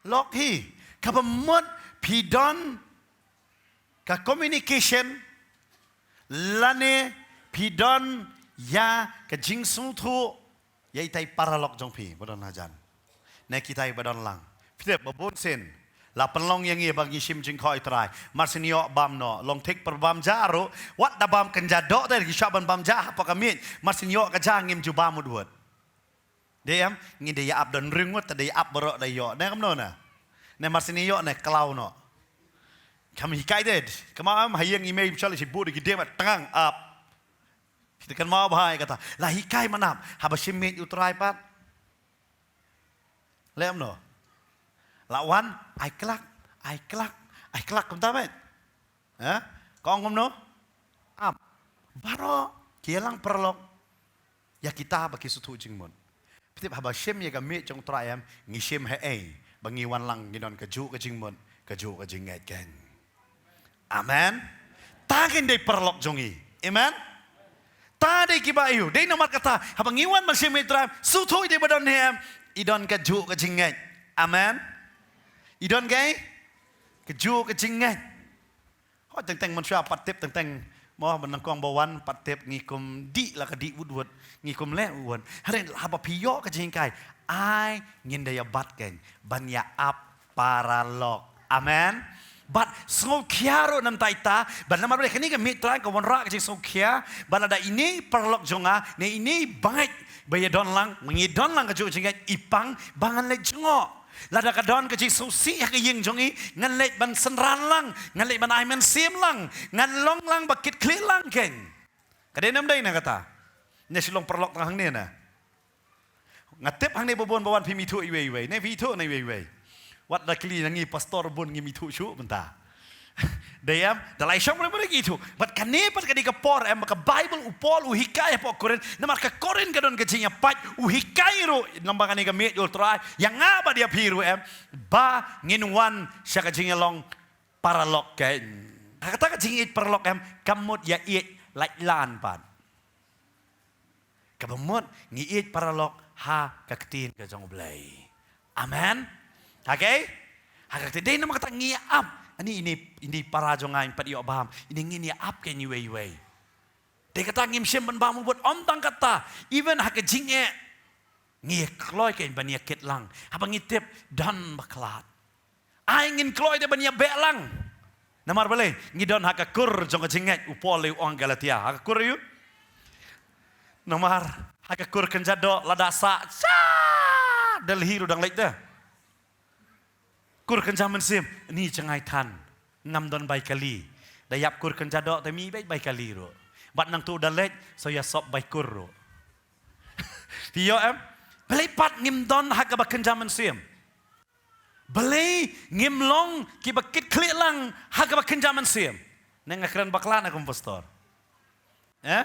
lok hi. Kaba mut phi don ka communication, lane phi don ïa ka jingsngewthuh ïa itai para lok jong phi ba don hajan, ne kitai ba don lang. Phi tip, ba bun sien la pynlong ïa ngi ba ngi shim jingkhot ïa u Trai, mar sien ïoh bam noh, long thik para bam ja ruh, wat da bam kynja doh te, ki shah ban bam ja hapoh ka miej, mar sien ïoh ka ja ngim ju bam wut wut. Dei em, ngi dei ïa ap, don ring ngut, te dei ïa ap baroh da ïoh. Ne kumno na? Ne mar sien ïoh ne khlaw noh. Kam hikai te. Kama em, ha ïing i mei bishal shi bu de ki dei ma tang ap. Kita kan mau bahai kata. La hikai manap, haba shim miej u Trai pat. Lem no. La wan, ai klak, ai klak, ai klak kumta met. Ha? Ka ong kumno? Ap. Baroh ki ïalang paralok ïa kita ba ki sngewthuh jingmut. Phi tip, haba shim ïa ka miej jong u Trai em, ngi shim haei ba ngi wan lang ngi don kajuh ka jingmut, kajuh ka jingngeit keiñ. Amen. Ta keiñ dei paralok jong ngi. Amen. Ta dei kiba ïoh. Dei namar kata, haba ngi wan ban shim miej u Trai, sngewthuh dei ba don ne em, i don kajuh ka jingngeit. Amen. I don kaei? Kajuh ka jingngeit. Hooid, teng teng mynshuwa pat tip, teng teng mo, ba nyngkong ba wan pat tip, ngi kum dih la ka dih wut wut, ngi kum leh wut wut. Hynrei haba phi ïoh ka jinghikai, ai ngin da ïa bat keiñ ban ïa ap paralok. Amen. Bad sngewkhia ruh namar ita, bad namar balei kane ka miej u Trai ka wanrah ka jingsngewkhia, bad lada ine i paralok jong nga ne ine i bangeit ba ïa don lang, ma ngi don lang kajuh ka jingngeit, i pang ba ngan leit jngoh. Lada ka don ka jingsngewsih ha ka ïing jong ngi, ngan leit ban synran lang, ngan leit ban ai mynsiem lang, ngan long lang ba kit khlieh lang keiñ. Ka dei ne ym dei na kata? Ne shi long paralok tang hangne na. Nga tip hangne ba bun ba wan phim ithuh iwei iwei. Ne phi ithuh na iwei iwei? Wat da kylli na ngi pastor bun ngim ithuh shuh mynta. Dei em, da lai shong ba ngi ithuh. Bad kane pat ka dei ka por em, ka Baibl u Paul u hikai hapoh Korinth, namar ka Korinth ka don ka jingïapait, u hikai ruh namar kane ka miej u Trai ïa nga bad ïa phi ruh em, ba ngin wan sha ka jingïalong paralok keiñ. Ha kata ka jingïeit paralok em, kam mut ïa ïeit lait lan pat. Kaba mut ngi ïeit paralok ha ka ktien ka jong U Blei. Amen. Okay? Ha ka ktien, dei namar kata ngi ap. Ani ini, ini para jong nga, ngin pat ïoh bam. Ini ngin ïa ap keiñ iwei iwei. Dei kata ngim shym ban bam u bud, ym tang kata. Even ha ka jingeh ngi ïa kloi keiñ ban ïa kit lang. Haba ngi tip don ba khlad, ai ngin kloi te ban ïa beh lang. Namar balei? Ngi don ha ka kur jong ka jingngeit, u Paul u ong Galatia. Ha ka kur ïa u. Namar ha ka kur kynja doh lada sah, sha Delhi ruh dang leit te. Kur kynja mynsiem, ni jngai than. Ngam don bai kali. Da ïap kur kynja doh te mih beit bai kali ruh. Bad nangtu da leit, so ïa sop bai kur ruh. Phi ïoh em? Balei pat ngim don ha kaba kynja mynsiem? Balei ngim long kiba kit khlieh lang ha kaba kynja mynsiem? Ne nga kren bakla na kum pastor? Eh?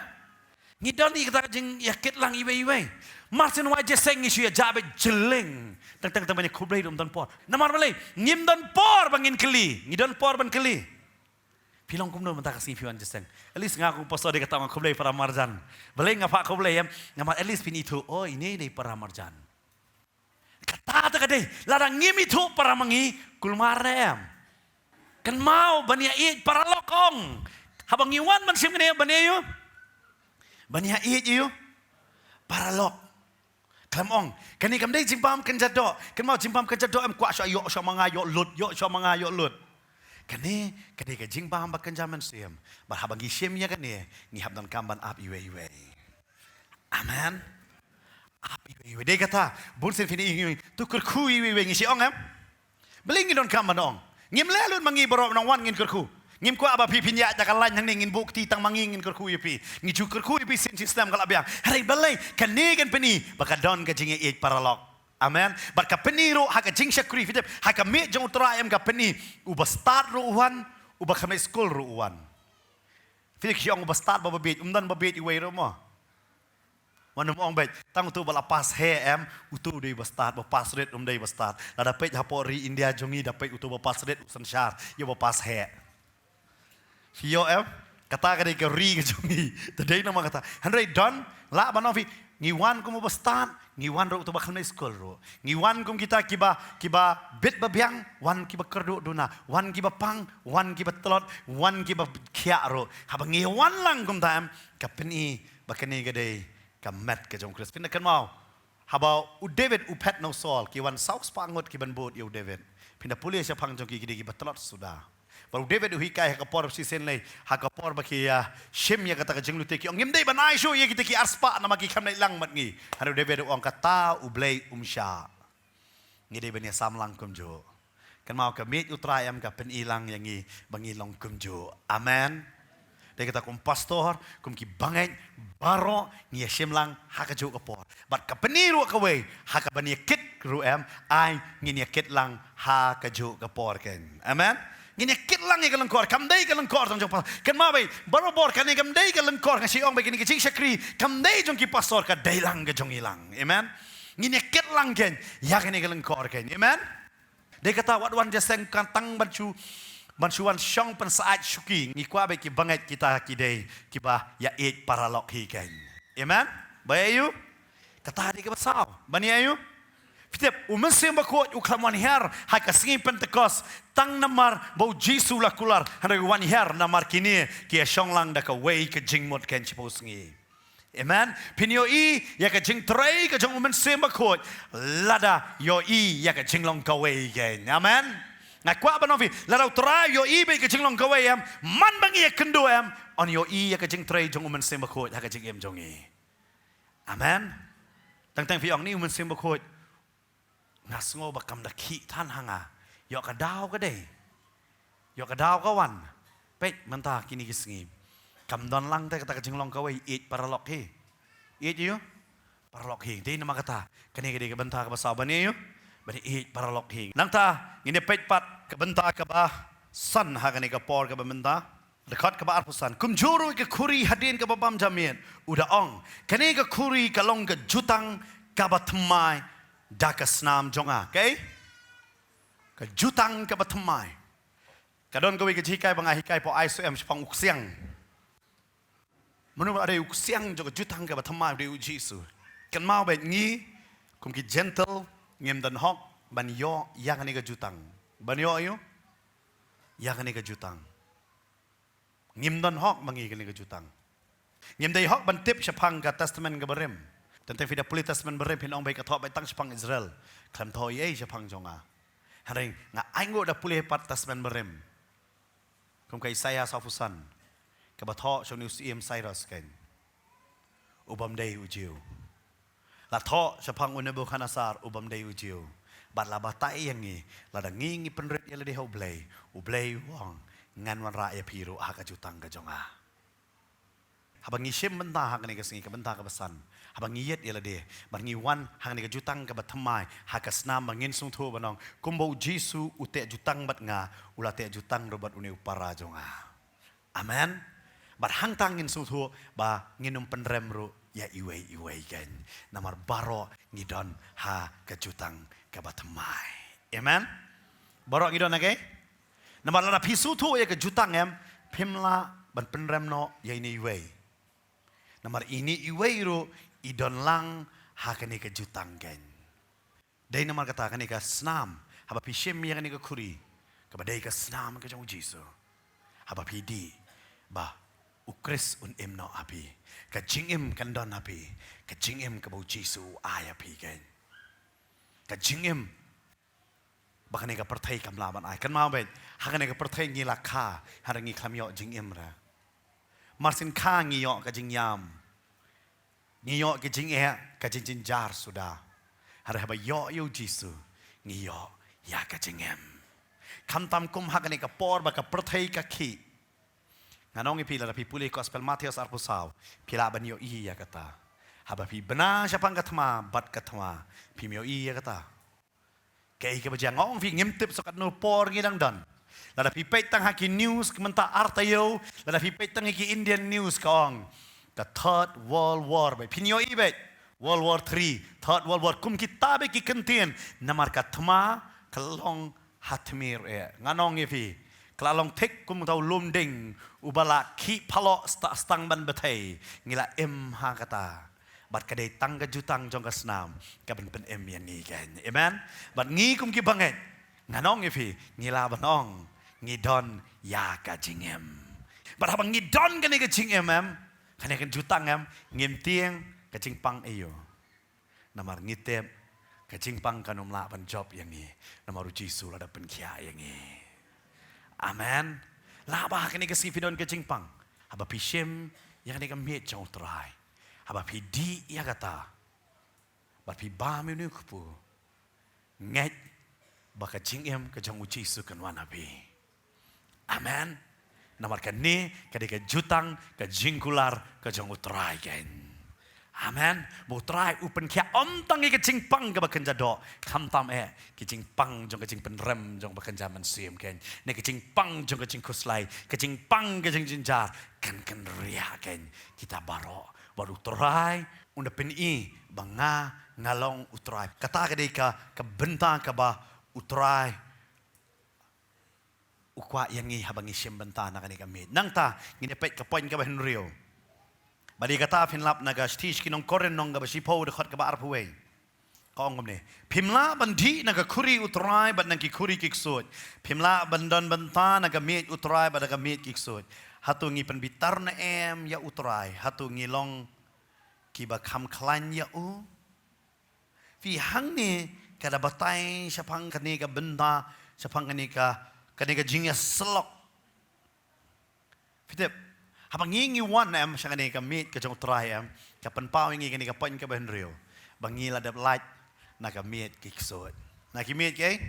Ngi don ïa kata ka jingïakit lang iwei iwei. Mar sien wai jingïaseng ngi shu ïa jah beit jylliew. Teng teng teng ban ïa khublei ruh ym don por. Namar balei? Ngim don por ba ngin kylli. Ngi don por ban kylli. Phi long kumno mynta ka sngi phi wan jingïaseng? At least nga kum pastor dei kata nga khublei para marjan. Balei nga phah khublei em? Namar at least phin ithuh, oh, ine dei para marjan. Kata te ka dei, lada ngim ithuh para ma ngi, kulmar ne em? Kynmaw ban ïa ïeit paralok ong. Haba ngi wan ban shim kane ban ïa ïu? Ban ïa ïeit ïa u paralok. Khlem ong, kane kam dei jingbam kynja doh. Kynmaw jingbam kynja doh em kwah sha ïoh sha ma nga ïoh lut, ïoh sha ma nga ïoh lut. Kane ka dei ka jingbam ba kynja mynsiem. Bad haba ngi shim ïa kane, ngi hap donkam ban ap iwei iwei. Amen. Ap iwei iwei. Dei kata, bun sien phin ïohi, tu kyrkhu iwei iwei ngi shu ong em? Balei ngi donkam ban ong? Ngim leh lut ma ngi baroh, nang wan ngin kyrkhu. Ngim kwah ba phi phin ïaid da ka lain hangne ngin buh kti tang ma ngi ngin kyrkhu ïa phi. Ngi ju kyrkhu ïa phi sien shisnem ka la biang. Hynrei balei? Kane kan pyni ba ka don ka jingïeit paralok. Amen. Bad ka pyni ruh ha ka jingshakri, phi tip, ha ka miet jong U Trai em ka pyni. Uba stad ruh u wan, uba khlem leit skul ruh u wan. Phi tip ki ong uba stad ba ba bieit, um don ba bieit iwei ruh mo. Wan um ong beit, tang uto ba la pass heh em, uto dei ba stad, ba pass rit um dei ba stad. Lada peit hapoh ri India jong ngi da peit uto ba pass rit u synshar ïa ba pass heh. Phi ïoh em? Kata ka dei ka ri ka jong ngi. Te dei namar kata. Hynrei don, lah ban ong phi, ngi wan kum uba stad, ngi wan ruh uto ba khlem leit skul ruh. Ngi wan kum kita kiba, kiba bit ba biang, wan kiba kyrduh duna, wan kiba pang, wan kiba tlot, wan kiba khiah ruh. Haba ngi wan lang kumta em, ka pyni ba kane ka dei ka met ka jong U Khrist. Phin da kynmaw, haba u David u phet na u Saul, ki wan saw spah ngut ki ban bud ïa u David. Phin da pule shaphang jong ki, ki dei kiba tlot suda. Bad u David u hikai ha ka por shisien lei, ha ka por ba ki ïa shim ïa kata ka jinglute, ki ong, ngim dei ban ai shuh ïa kita ki arspah namar ki khlem leit lang bad ngi. Hynrei u David u ong, kata U Blei um shah. Ngi dei ban ïa sam lang kumjuh. Kynmaw, ka miet U Trai em ka pyni lang ïa ngi ba ngi long kumjuh. Amen. Dei kata kum pastor, kum ki bangeit baroh, ngi ïa shim lang ha kajuh ka por. Bad ka pyni ruh kawei, ha kaba ngi ïa kit ruh em, ai ngin ïa kit lang ha kajuh ka por keiñ. Amen. Ngin ïa kit lang ïa ka lyngkor, kam dei ka lyngkor tang jong pastor. Kynmaw beit, barabor kane kam dei ka lyngkor, nga shu ong beit kane ka jingshakri kam dei jong ki pastor, ka dei lang ka jong ngi lang. Amen. Ngin ïa kit lang keiñ ïa kane ka lyngkor keiñ. Amen. Dei kata wat wan jingïaseng kan tang ban shu, ban shu wan shong pynsyaid shuki. Ngi kwah beit ki bangeit kita ki dei kiba ïa ïeit paralok hi keiñ. Amen. Ba ïa ïu? Kata dei kaba saw. Ban ïa ïu? Phi tip, U Mynsiem Bakhuid u khlem wan hiar ha ka sngi Pentekost tang namar ba U Jisu u la kular. Hynrei u wan hiar namar kine ki ïa shong lang da kawei ka jingmut keiñ shapoh sngi. Amen. Phin ïohi ïa ka jingtrei ka jong U Mynsiem Bakhuid lada ïohi ïa ka jinglong kawei keiñ. Amen. Nga kwah ban ong phi, lada U Trai ïohi beit ka jinglong kawei em, man ba ngi ïakynduh em, yn ïohi ïa ka jingtrei jong U Mynsiem Bakhuid ha ka jingim jong ngi. Amen. Teng teng phi ong, ni U Mynsiem Bakhuid, nga sngew ba kam da khih than ha nga. Ïoh ka daw ka dei. Ïoh ka daw ka wan. Peit mynta kine ki sngi, kam don lang te kata ka jinglong kawei, ïeit paralok hi. Ïeit ïa u paralok hi. Dei namar kata, kane ka dei ka bynta kaba saw, ban ïeit ïa u, ban ïeit paralok hi. Nangta ngin ïa peit pat ka bynta kaba san ha kane ka por kaba mynta. Dkhot kaba arphew san. Kumjuh ruh ka khuri hadien kaba bam ja miet, u da ong, kane ka khuri ka long ka jutang kaba thymmai da ka snam jong nga. Kaei? Ka jutang kaba thymmai. Ka don kawei ka jinghikai ba nga hikai hapoh I S O M shaphang u ksiang. Mano ba dei u ksiang jong ka jutang kaba thymmai, u dei U Jisu. Kynmaw beit, ngi kum ki Gentile ngim don hok ban ïoh ïa kane ka jutang. Ban ïoh ïa u? Ïa kane ka jutang. Ngim don hok ma ngi kane ka jutang. Ngim dei hok ban tip shaphang ka Testament kaba rim. Teng teng phi da pule Testament barim, phin ong beit ka thoh beit tang shaphang Israel. Khlem thoh ei ei shaphang jong nga. Hynrei nga ainguh da pule pat Testament barim. Kum ka Isaïah sawphew san, kaba thoh sha une u syiem Cyrus keiñ, u bym dei u Jiw. La thoh shaphang u Nebukhadnessar, u bym dei u Jiw. Bad la batai ïa ngi, lada ngi ngi pynrit ïa lade ha U Blei, U Blei u ong, ngan wanrah ïa phi ruh ha ka jutang ka jong nga. Haba ngi shim bynta ha kane ka sngi, ka bynta kaba san, haba ngi ïit ïa lade, bad ngi wan ha kane ka jutang kaba thymmai, ha ka snam ba ngin sngewthuh ban ong, kumba U Jisu u teh jutang bad nga, u la teh jutang ruh bad une u para jong nga. Amen. Bad hangta ngin sngewthuh ba ngin ym pynrem ruh ïa iwei iwei keiñ. Namar baroh ngi don ha ka jutang kaba thymmai. Amen. Baroh ngi don ha kaei? Namar lada phi sngewthuh ïa ka jutang, em, Phim lah ban pynrem noh ïa ine iwei. Namar ine iwei ruh i don lang ha kane ka jutang kein. Dei namar kata kane ka snam, haba phi shim ïa kane ka khuri, kaba dei ka snam ka jong u Jisu. Haba phi dih, ba u Khrist un im noh ha phi. Ka jingim kan don ha phi. Ka jingim kaba u Jisu u ai ha phi kein. Ka jingim ba kane ka pyrthei kam lah ban ai. Kynmaw beit, ha kane ka pyrthei ngi la kha, hynrei ngi khlem ïoh jingim re. Mar syn kha ngi ïoh ka jingïam. Ngi ïoh ka jingeh, ka jingjynjar suda. Hynrei haba ïoh ïa u Jisu, ngi ïoh ïa ka jingim. Khamtam kum ha kane ka por ba ka pyrthei ka khih. Ngan ong ïa phi, lada phi pule Gospel Mathaios arphew saw, phi lah ban ïohi ïa kata. Haba phi bna shaphang ka thma, bad ka thma, phim ïohi ïa kata. Kaei kaba jia, nga ong phi, ngim tip sa katno por ngi dang don. Lada phi peit tang ha ki news, ka mynta ar taïew, lada phi peit tang ha ki Indian news ka ong, ka Third World War beit. Phin ïohi beit, World War Three, Third World War, kum kita beit ki kyntien, namar ka thma ka long ha thma ruh eh. Ngan ong ïa phi, ka la long thik kum uta u lum ding uba la khih phaloh, stad stang ban bthei, ngi la im ha kata. Bad ka dei tang ka jutang jong ka snam kaban pynim ïa ngi kein. Amen. Bad ngi kum ki bangeit, ngan ong ïa phi, ngi lah ban ong ngi don ïa ka jingim. Bad haba ngi don kane ka jingim em, kane ka jutang em, ngim tieng ka jingpang aïu. Namar ngi tip ka jingpang kan ym lah ban jop ïa ngi, namar u Jisu la da pynkhiah ïa ngi. Amen. Lah ba ha kane ka sngi phi don ka jingpang, haba phi shim ïa kane ka miej jong u Trai, haba phi dih ïa kata, bad phi bam ïa une u kpu, ngeit ba ka jingim ka jong u Jisu kan wan ha phi. Amen. Namar kane ka dei ka jutang, ka jingkular ka jong u Trai kein. Amen. Ba u Trai u pynkhiah ym tang ïa ka jingpang kaba kynja doh, khamtam eh ka jingpang jong ka jingpynrem jong ba kynja mynsiem kein, ne ka jingpang jong ka jingkhuslai, ka jingpang ka jingjynjar, kan kynriah kein kita baroh. Bad u Trai un da pyni ba nga, nga long u Trai. Kata ka dei ka, ka bynta kaba u Trai u kwah ïa ngi haba ngi shim bynta na kane ka miej. Nangta ngin ïa peit ka point kaba hynriew. Bad ïa kata phin lap na ka shithi sha ki nong Korinth lynnong kaba shiphew dkhot kaba arphew wei. Ka ong kumne: Phim lah ban dih na ka khuri u Trai bad na ki khuri ki ksuid. Phim lah ban don bynta na ka miej u Trai bad na ka miej ki ksuid. Hato ngi pynbitar ne em ïa u Trai? Hato ngi long kiba kham khlaiñ ïa u? Phi, hangne ka da batai shaphang kane ka bynta, shaphang kane ka, kane ka jingïasyllok. Phi tip, haba ngi, ngi wan em sha kane ka miej ka jong u Trai em, ka pynpaw ïa ngi kane ka point kaba hynriew, ba ngi la dep lait na ka miej ki ksuid. Na ki miej ki,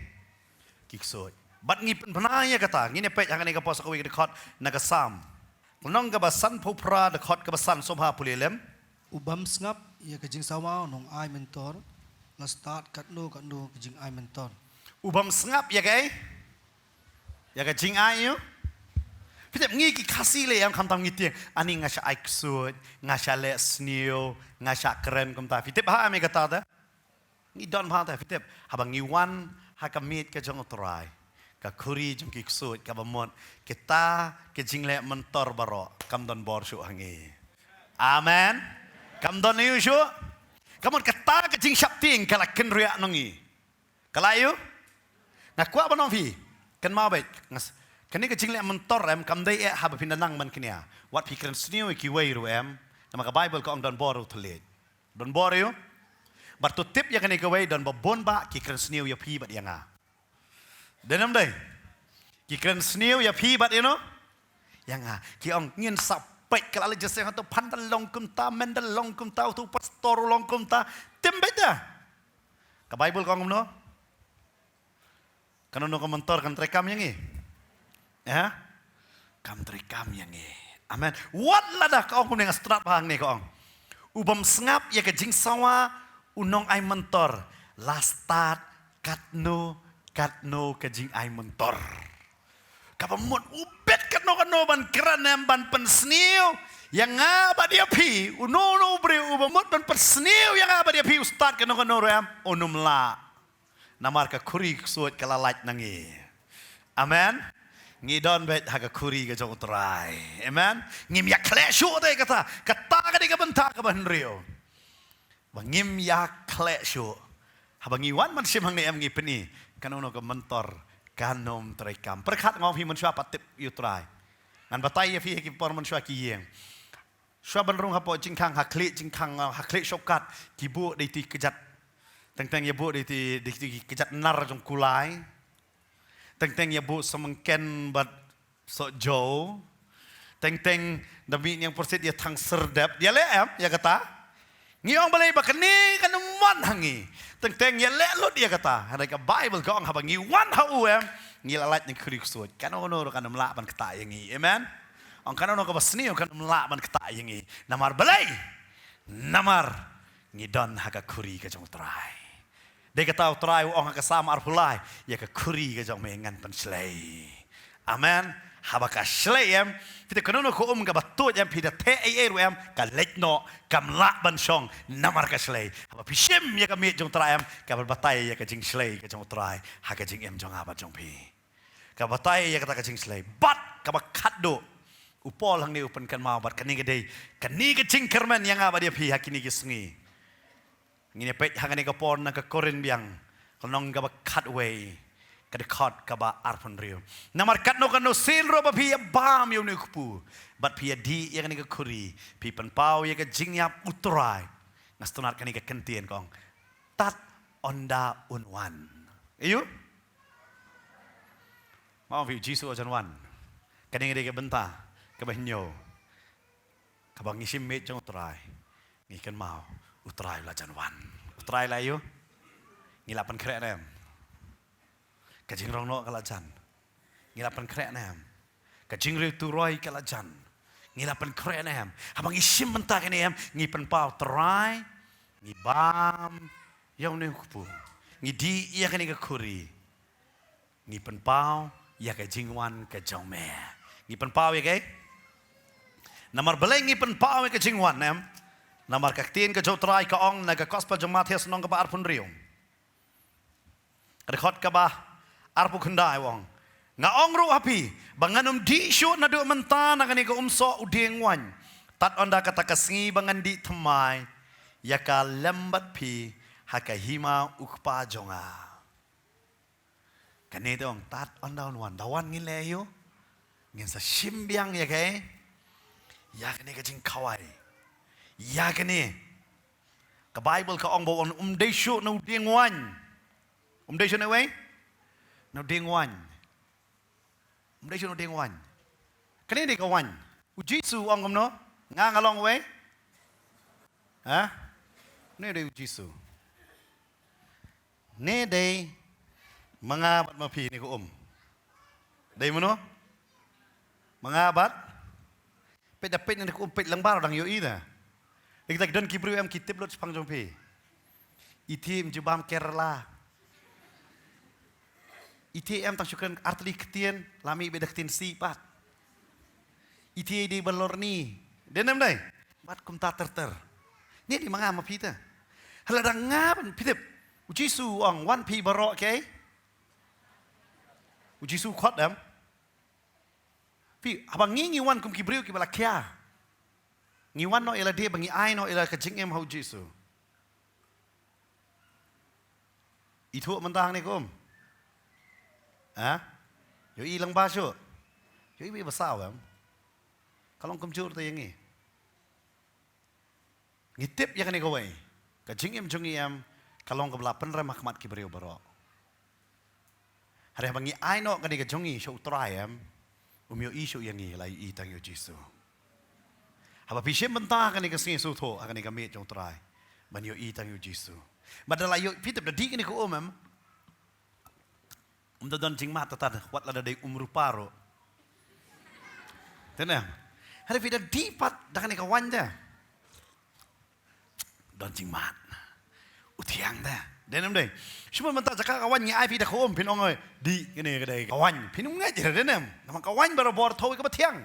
ki ksuid. Bad ngi pynbna ïa kata, ngin ïa peit ha kane ka por sa kawei ka dkhot na ka Salm. Lynnong kaba sanphew phra dkhot kaba san, sngewbha pule lem. U bym sngap ïa ka jingsawa u nongai myntor, la stad katno katno ka jingai myntor. U bym sngap ïa kaei? Ïa ka jingai ïa u. Phi tip, ngi ki Khasi lei em khamtam ngi tieng, ani nga shah ai ksuid, nga shah leh sniew, nga shah kren kumta. Phi tip ha em ïa kata te? Ngi don bha te, phi tip, haba ngi wan ha ka miej ka jong u Trai, ka khuri jong ki ksuid kaba mut, kita ki jingleh myntor baroh kam don bor shuh ha ngi. Amen. Kam don ïa u shuh. Ka mut kata ka jingsheptieng ka la kynriah na ngi. Ka la ïa u. Nga kwah ban ong phi, kynmaw beit, ngas, kane ka jingleh myntor em kam dei eh haba phin da nang ban kñia. Wat phi kren sniew ïa kiwei ruh em. Namar ka Baibl ka ong don bor u thylliej. Don bor ïa u. Bad to tip ïa kane kawei, don ba bun ba ki kren sniew ïa phi bad ïa nga. Dei ne ym dei? Ki kren sniew ïa phi bad ïa no? Ïa nga. Ki ong ngin sa peit ka la leit jingïaseng, hato phan da long kumta, men da long kumta, uto u pastor u long kumta. Tim beit da. Ka Baibl ka ong kumno? Kano kano ka myntor kan treikam ïa ngi? Eh? Kam treikam ïa ngi. Amen. Wat lada ka ong kumne, nga stad bha hangne ka ong: U bym sngap ïa ka jingsawa u nongai myntor, la stad katno katno ka jingai myntor. Kaba mut u bit katno katno ban kren em, ban pynsniew ïa nga bad ïa phi. Uno uno u briew uba mut ban pynsniew ïa nga bad ïa phi, u stad katno katno ruh em, un ym lah. Namar ka khuri ksuid ka la lait na ngi. Amen. Ngi don beit ha ka khuri ka jong U Trai. Amen. Ngim ïa khleh shuh te kata. Kata ka dei ka bynta kaba hynriew. Ba ngim ïa khleh shuh. Haba ngi wan ban shim hangne em ngi pyni. Kano kano ka mentor. Kan ym treikam. Pyrkhat nga ong phi mynshuwa pat tip ïa U Trai. Ngan batai ïa phi ha ki por mynshuwa ki ïing. Shuwa ban rung hapoh jingkhang, ha khlieh jingkhang, ha khlieh shortcut, ki buh da iti kjat. Teng teng ïa buh da iti, da iti kjat nar jong kulai. Teng teng ïa buh samengken bad sohjew. Teng teng da mih niang pyrshit ïa thang syrdep. Ïa leh em, ïa kata. Ngi ong balei ba kane kan ym wan ha ngi. Teng teng ïa leh lut ïa kata. Hynrei ka Bible ka ong haba ngi wan ha u em, ngi la lait na ka khuri ksuid. Kano kano ruh kan ym lah ban ktah ïa ngi. Amen. Ong kano kano kaba sniew kan ym lah ban ktah ïa ngi. Namar balei? Namar ngi don ha ka khuri ka jong U Trai. Dei kata U Trai u ong ha ka Salm arphew lai, ïa ka khuri ka jong me ngan pynshlei. Amen. Haba ka shlei em, phi tip kano kano ka um kaba tuid em, phi da theh ei ei ruh em, ka leit noh, kam lah ban shong namar ka shlei. Haba phi shim ïa ka miej jong U Trai em, ka batai ïa ka jingshlei ka jong U Trai ha ka jingim jong nga bad jong phi. Ka batai ïa kata ka jingshlei. Bad kaba khatduh, u Paul hangne u pynkynmaw bad kane ka dei, kane ka jingkyrmen ïa nga bad ïa phi ha kine ki sngi. Ngin ïa peit ha kane ka por na ka Korinth biang, ka lynnong kaba khatwei, ka dkhot kaba arphew hynriew. Namar katno katno sien ruh ba phi ïa bam ïa une u kpu bad phi ïa dih ïa kane ka khuri, phi pynpaw ïa ka jingïap U Trai. Nga sngewtynnat kane ka kyntien ka ong, tad ynda un wan. Aïu? Nga ong phi, U Jisu u la jan wan. Kane ka dei ka bynta kaba hynñiew. Kaba ngi shim miej jong U Trai, ngi kynmaw U Trai u la jan wan. U Trai la aïu? Ngi la pynkhreh ne em? Ka jingrong noh ka la jan. Ngi la pynkhreh ne em? Ka jingriewturoi ka la jan. Ngi la pynkhreh ne em? Haba ngi shim bynta kane em, ngi pynpaw Trai, ngi bam ïa une u kpu, ngi dih ïa kane ka khuri, ngi pynpaw ïa ka jingwan ka jong me. Ngi pynpaw ïa kaei? Namar balei ngi pynpaw ïa ka jingwan em? Namar ka ktien ka jong U Trai ka ong na ka Gospel jong Mathaios lynnong kaba arphew hynriew, ka dkhot kaba arphew khyndai u ong, nga ong ruh ha phi ba ngan ym dih shuh naduh mynta na kane ka umsoh u dieng waiñ, tad ynda kata ka sngi ba ngan dih thymmai ïa ka lem bad phi ha ka hima U Kpa jong nga. Kane te ong tad ynda un wan, da wan ngin leh aïu? Ngin sa shim biang ïa kaei? Ïa kane ka jingkhawai. Ïa kane. Ka Bible ka ong ba un ym dei shuh na u dieng waiñ. Um dei shuh na uwei? Na u dieng waiñ. Um dei shuh na u dieng waiñ. Kane dei ka waiñ. U Jisu u ong kumno? Nga nga long uwei? Ha? Une dei U Jisu. Ne dei ma nga bad ma phi ne ka um? Dei mano? Ma nga bad? Peit da peit ne ka um, peit lyngba ruh dang ïohi da. Dei kita ki don ki briew em ki tip lut shaphang jong phi. Iti em ju bam Kerala. Iti em tang shu kren artylli ktien, la mih beit da ktien sih pat. Iti dei ba lorni. Dei ne em dei? Bad kumta ter ter. Ne dei ma nga ma phi te. Hala da nga ban phi tip. U Jisu u ong wan phi baroh kaei? U Jisu u khot em? Phi, haba ngi ngi wan kum ki briew kiba la khia. Ngi wan noh ïa lade ba ngi ai noh ïa la ka jingim ha U Jisu. Ithuh mynta hangne kum? Ha? Ïohi lyngba shuh. Ïohi ba saw em? Ka long kumjuh te ïa ngi. Ngi tip ïa kane kawei. Ka jingim jong ngi em, ka long kaba la pynrem ha khmat ki briew baroh. Hynrei haba ngi ai noh kane ka jong ngi sha U Trai em, um ïohi shuh ïa ngi, la ïohi tang ïa U Jisu. Haba phi shim bynta kane ka sngi sngewthuh ha kane ka miej jong U Trai, ban ïohi tang ïa U Jisu. Bad da la ïohi, phi tip da dih kane ka um em, um da don jingmad tad tad, wat lada dei um rupa ruh. Te ne em? Hynrei phi da dih pat da kane ka waiñ te, don jingmad. U thiang te. Dei ne em dei? Shu ban mynta jaka ka waiñ ngi ai phi da ka um, phin ong oi, dih kane ka dei ka waiñ. Phin ym ngeit re, dei ne em? Namar ka waiñ barabor thaw ïa kaba thiang.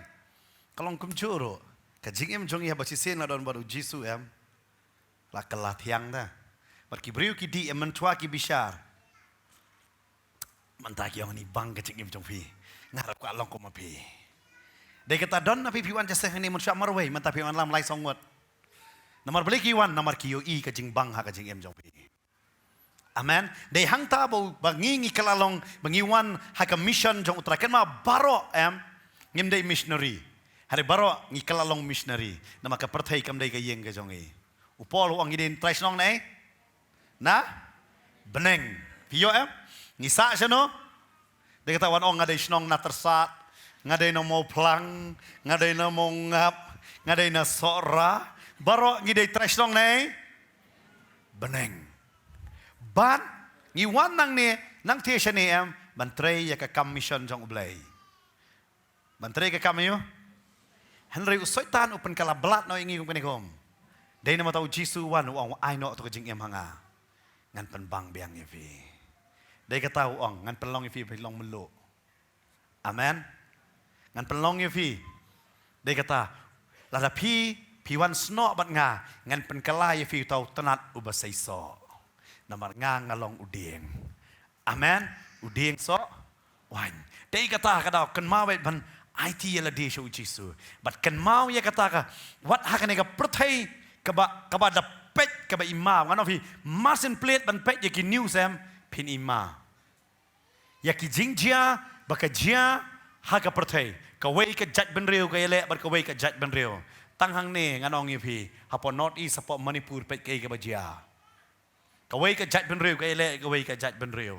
Ka long kumjuh ruh. Ka jingim jong ngi haba shisien la don bad U Jisu em, la kylla thiang te. Bad ki briew ki dih em, mynshuwa ki bishar. Mynta ki ong ni bang ka jingim jong phi. nga ruh kwah long kum ma phi. Dei kata don na phi phi wan jingïaseng hangne mynshwa marwei, mynta phi wan lam lai sawdong ngut. Namar balei ki wan, namar ki ïohi ka jingbang ha ka jingim jong phi. Amen. Dei hangta ba, ba ngi ngi kylla long, ba ngi wan ha ka mission jong U Trai. Kynmaw baroh em, ngim dei missionary. Hynrei baroh ngi kylla long missionary. Namar ka pyrthei kam dei ka ïing ka jong ngi. U Paul u ong ngi dei trai shnong ne? Na? Bneng. Phi ïoh em? Ngi sah shano? Dei kata wan ong nga dei shnong na Tyrsad, nga dei na Mawphlang, nga dei na Mawngap, nga dei na Sohra. Baroh ngi dei trai shnong ne? Bneng. Bad ngi wan nangne, nangta shane em, ban trei ïa ka kam mission jong U Blei. Ban trei ka kam aïu? Hynrei u Soitan u pynkylla blad noh ïa ngi kum kane kum. Dei namar kata u Jisu u wan u ong ai noh to ka jingim ha nga. Ngan pynbang biang ïa phi. Dei kata u ong ngan pynlong ïa phi ba phin long mluh. Amen. Ngan pynlong ïa phi. Dei kata lada phi, phi wan snoh bad nga, ngan pynkylla ïa phi uta u tnat uba seisoh. Namar nga nga long u dieng. Amen. U dieng soh waiñ. Dei kata ka daw kynmaw bad ban aiti ïa lade sha u Jisu. Bad kynmaw ïa kata ka wat ha kane ka pyrthei kaba, kaba da peit kaba i ma. Ngan ong phi, mar syn plie ban peit ïa ki news em, phin i ma. Ïa ki jingjia ba ka jia ha ka pyrthei. Kawei ka jaitbynriew ka ïaleh bad kawei ka jaitbynriew. Tang hangne ngan ong ïa phi, hapoh North East, hapoh Manipur, peit kaei kaba jia. Kawei ka jaitbynriew ka ïaleh, kawei ka jaitbynriew.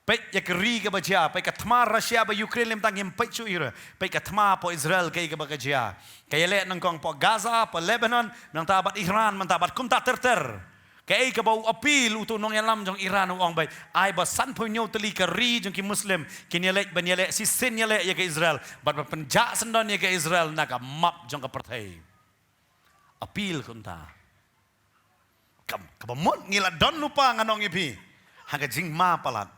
Peit ïa ka ri kaba jia, peit ka thma Russia bad Ukraine, lymda ngim peit shuh ïa u. Peit ka thma hapoh Israel kaei kaba ka jia. Ka ïaleh nyngkong hapoh Gaza, hapoh Lebanon, nangta bad Iran, mynta bad kumta ter ter. Kaei kaba u appeal utu u nongïalam jong Iran u ong beit, ai ba sanphew hynñiew tylli ka ri jong ki Muslim kin ïaleh ban ïaleh shisien ïaleh ïa ka Israel. Bad ban pynjah syndon ïa ka Israel na ka map jong ka pyrthei. Appeal kumta. Kam, kaba mut ngi la don lypa ngan ong ïa phi ha ka jingma palat.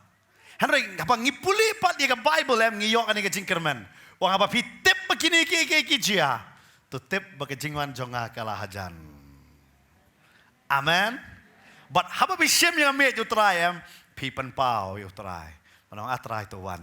Hynrei haba ngi pule pat ïa ka Baibl em ngi ïoh kane ka jingkyrmen. Ong haba phi tip ba kine ki, ki, ki jia, to tip ba ka jingwan jong nga ka la hajan. Amen. Bad haba phi shim ïa ka miej U Trai em, phi pynpaw ïa U Trai. Ban ong, A Trai, to wan.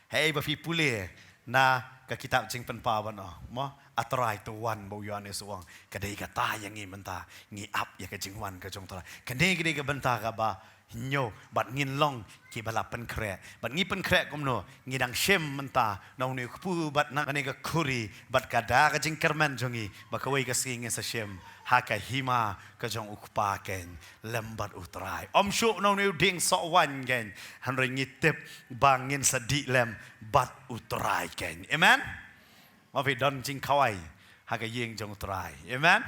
Hei ba phi pule na ka kitab Jingpynpaw ban ong mo, A Trai, to wan, ba u Ïoannis u ong. Ka dei kata ïa ngi mynta, ngi ap ïa ka jingwan ka jong U Trai. Kane ka dei ka bynta kaba hynñiew, bad ngin long kiba la pynkhreh. Bad ngi pynkhreh kumno, ngi dang shim mynta na une u kpu bad na kane ka khuri, bad ka da ka jingkyrmen jong ngi ba kawei ka sngi ngin sa shim ha ka hima ka jong U Kpa keiñ lem bad U Trai. Ym shuh na une u dieng soh waiñ keiñ, hynrei ngi tip ba ngin sa dih lem bad U Trai keiñ. Amen. Ma phi don jingkhawai ha ka ïing jong U Trai. Amen.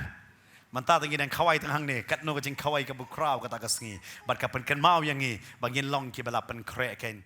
Mynta te ngi dang khawai tang hangne, katno ka jingkhawai kaba khraw kata ka sngi bad ka pynkynmaw ïa ngi ba ngin long kiba la pynkhreh keiñ.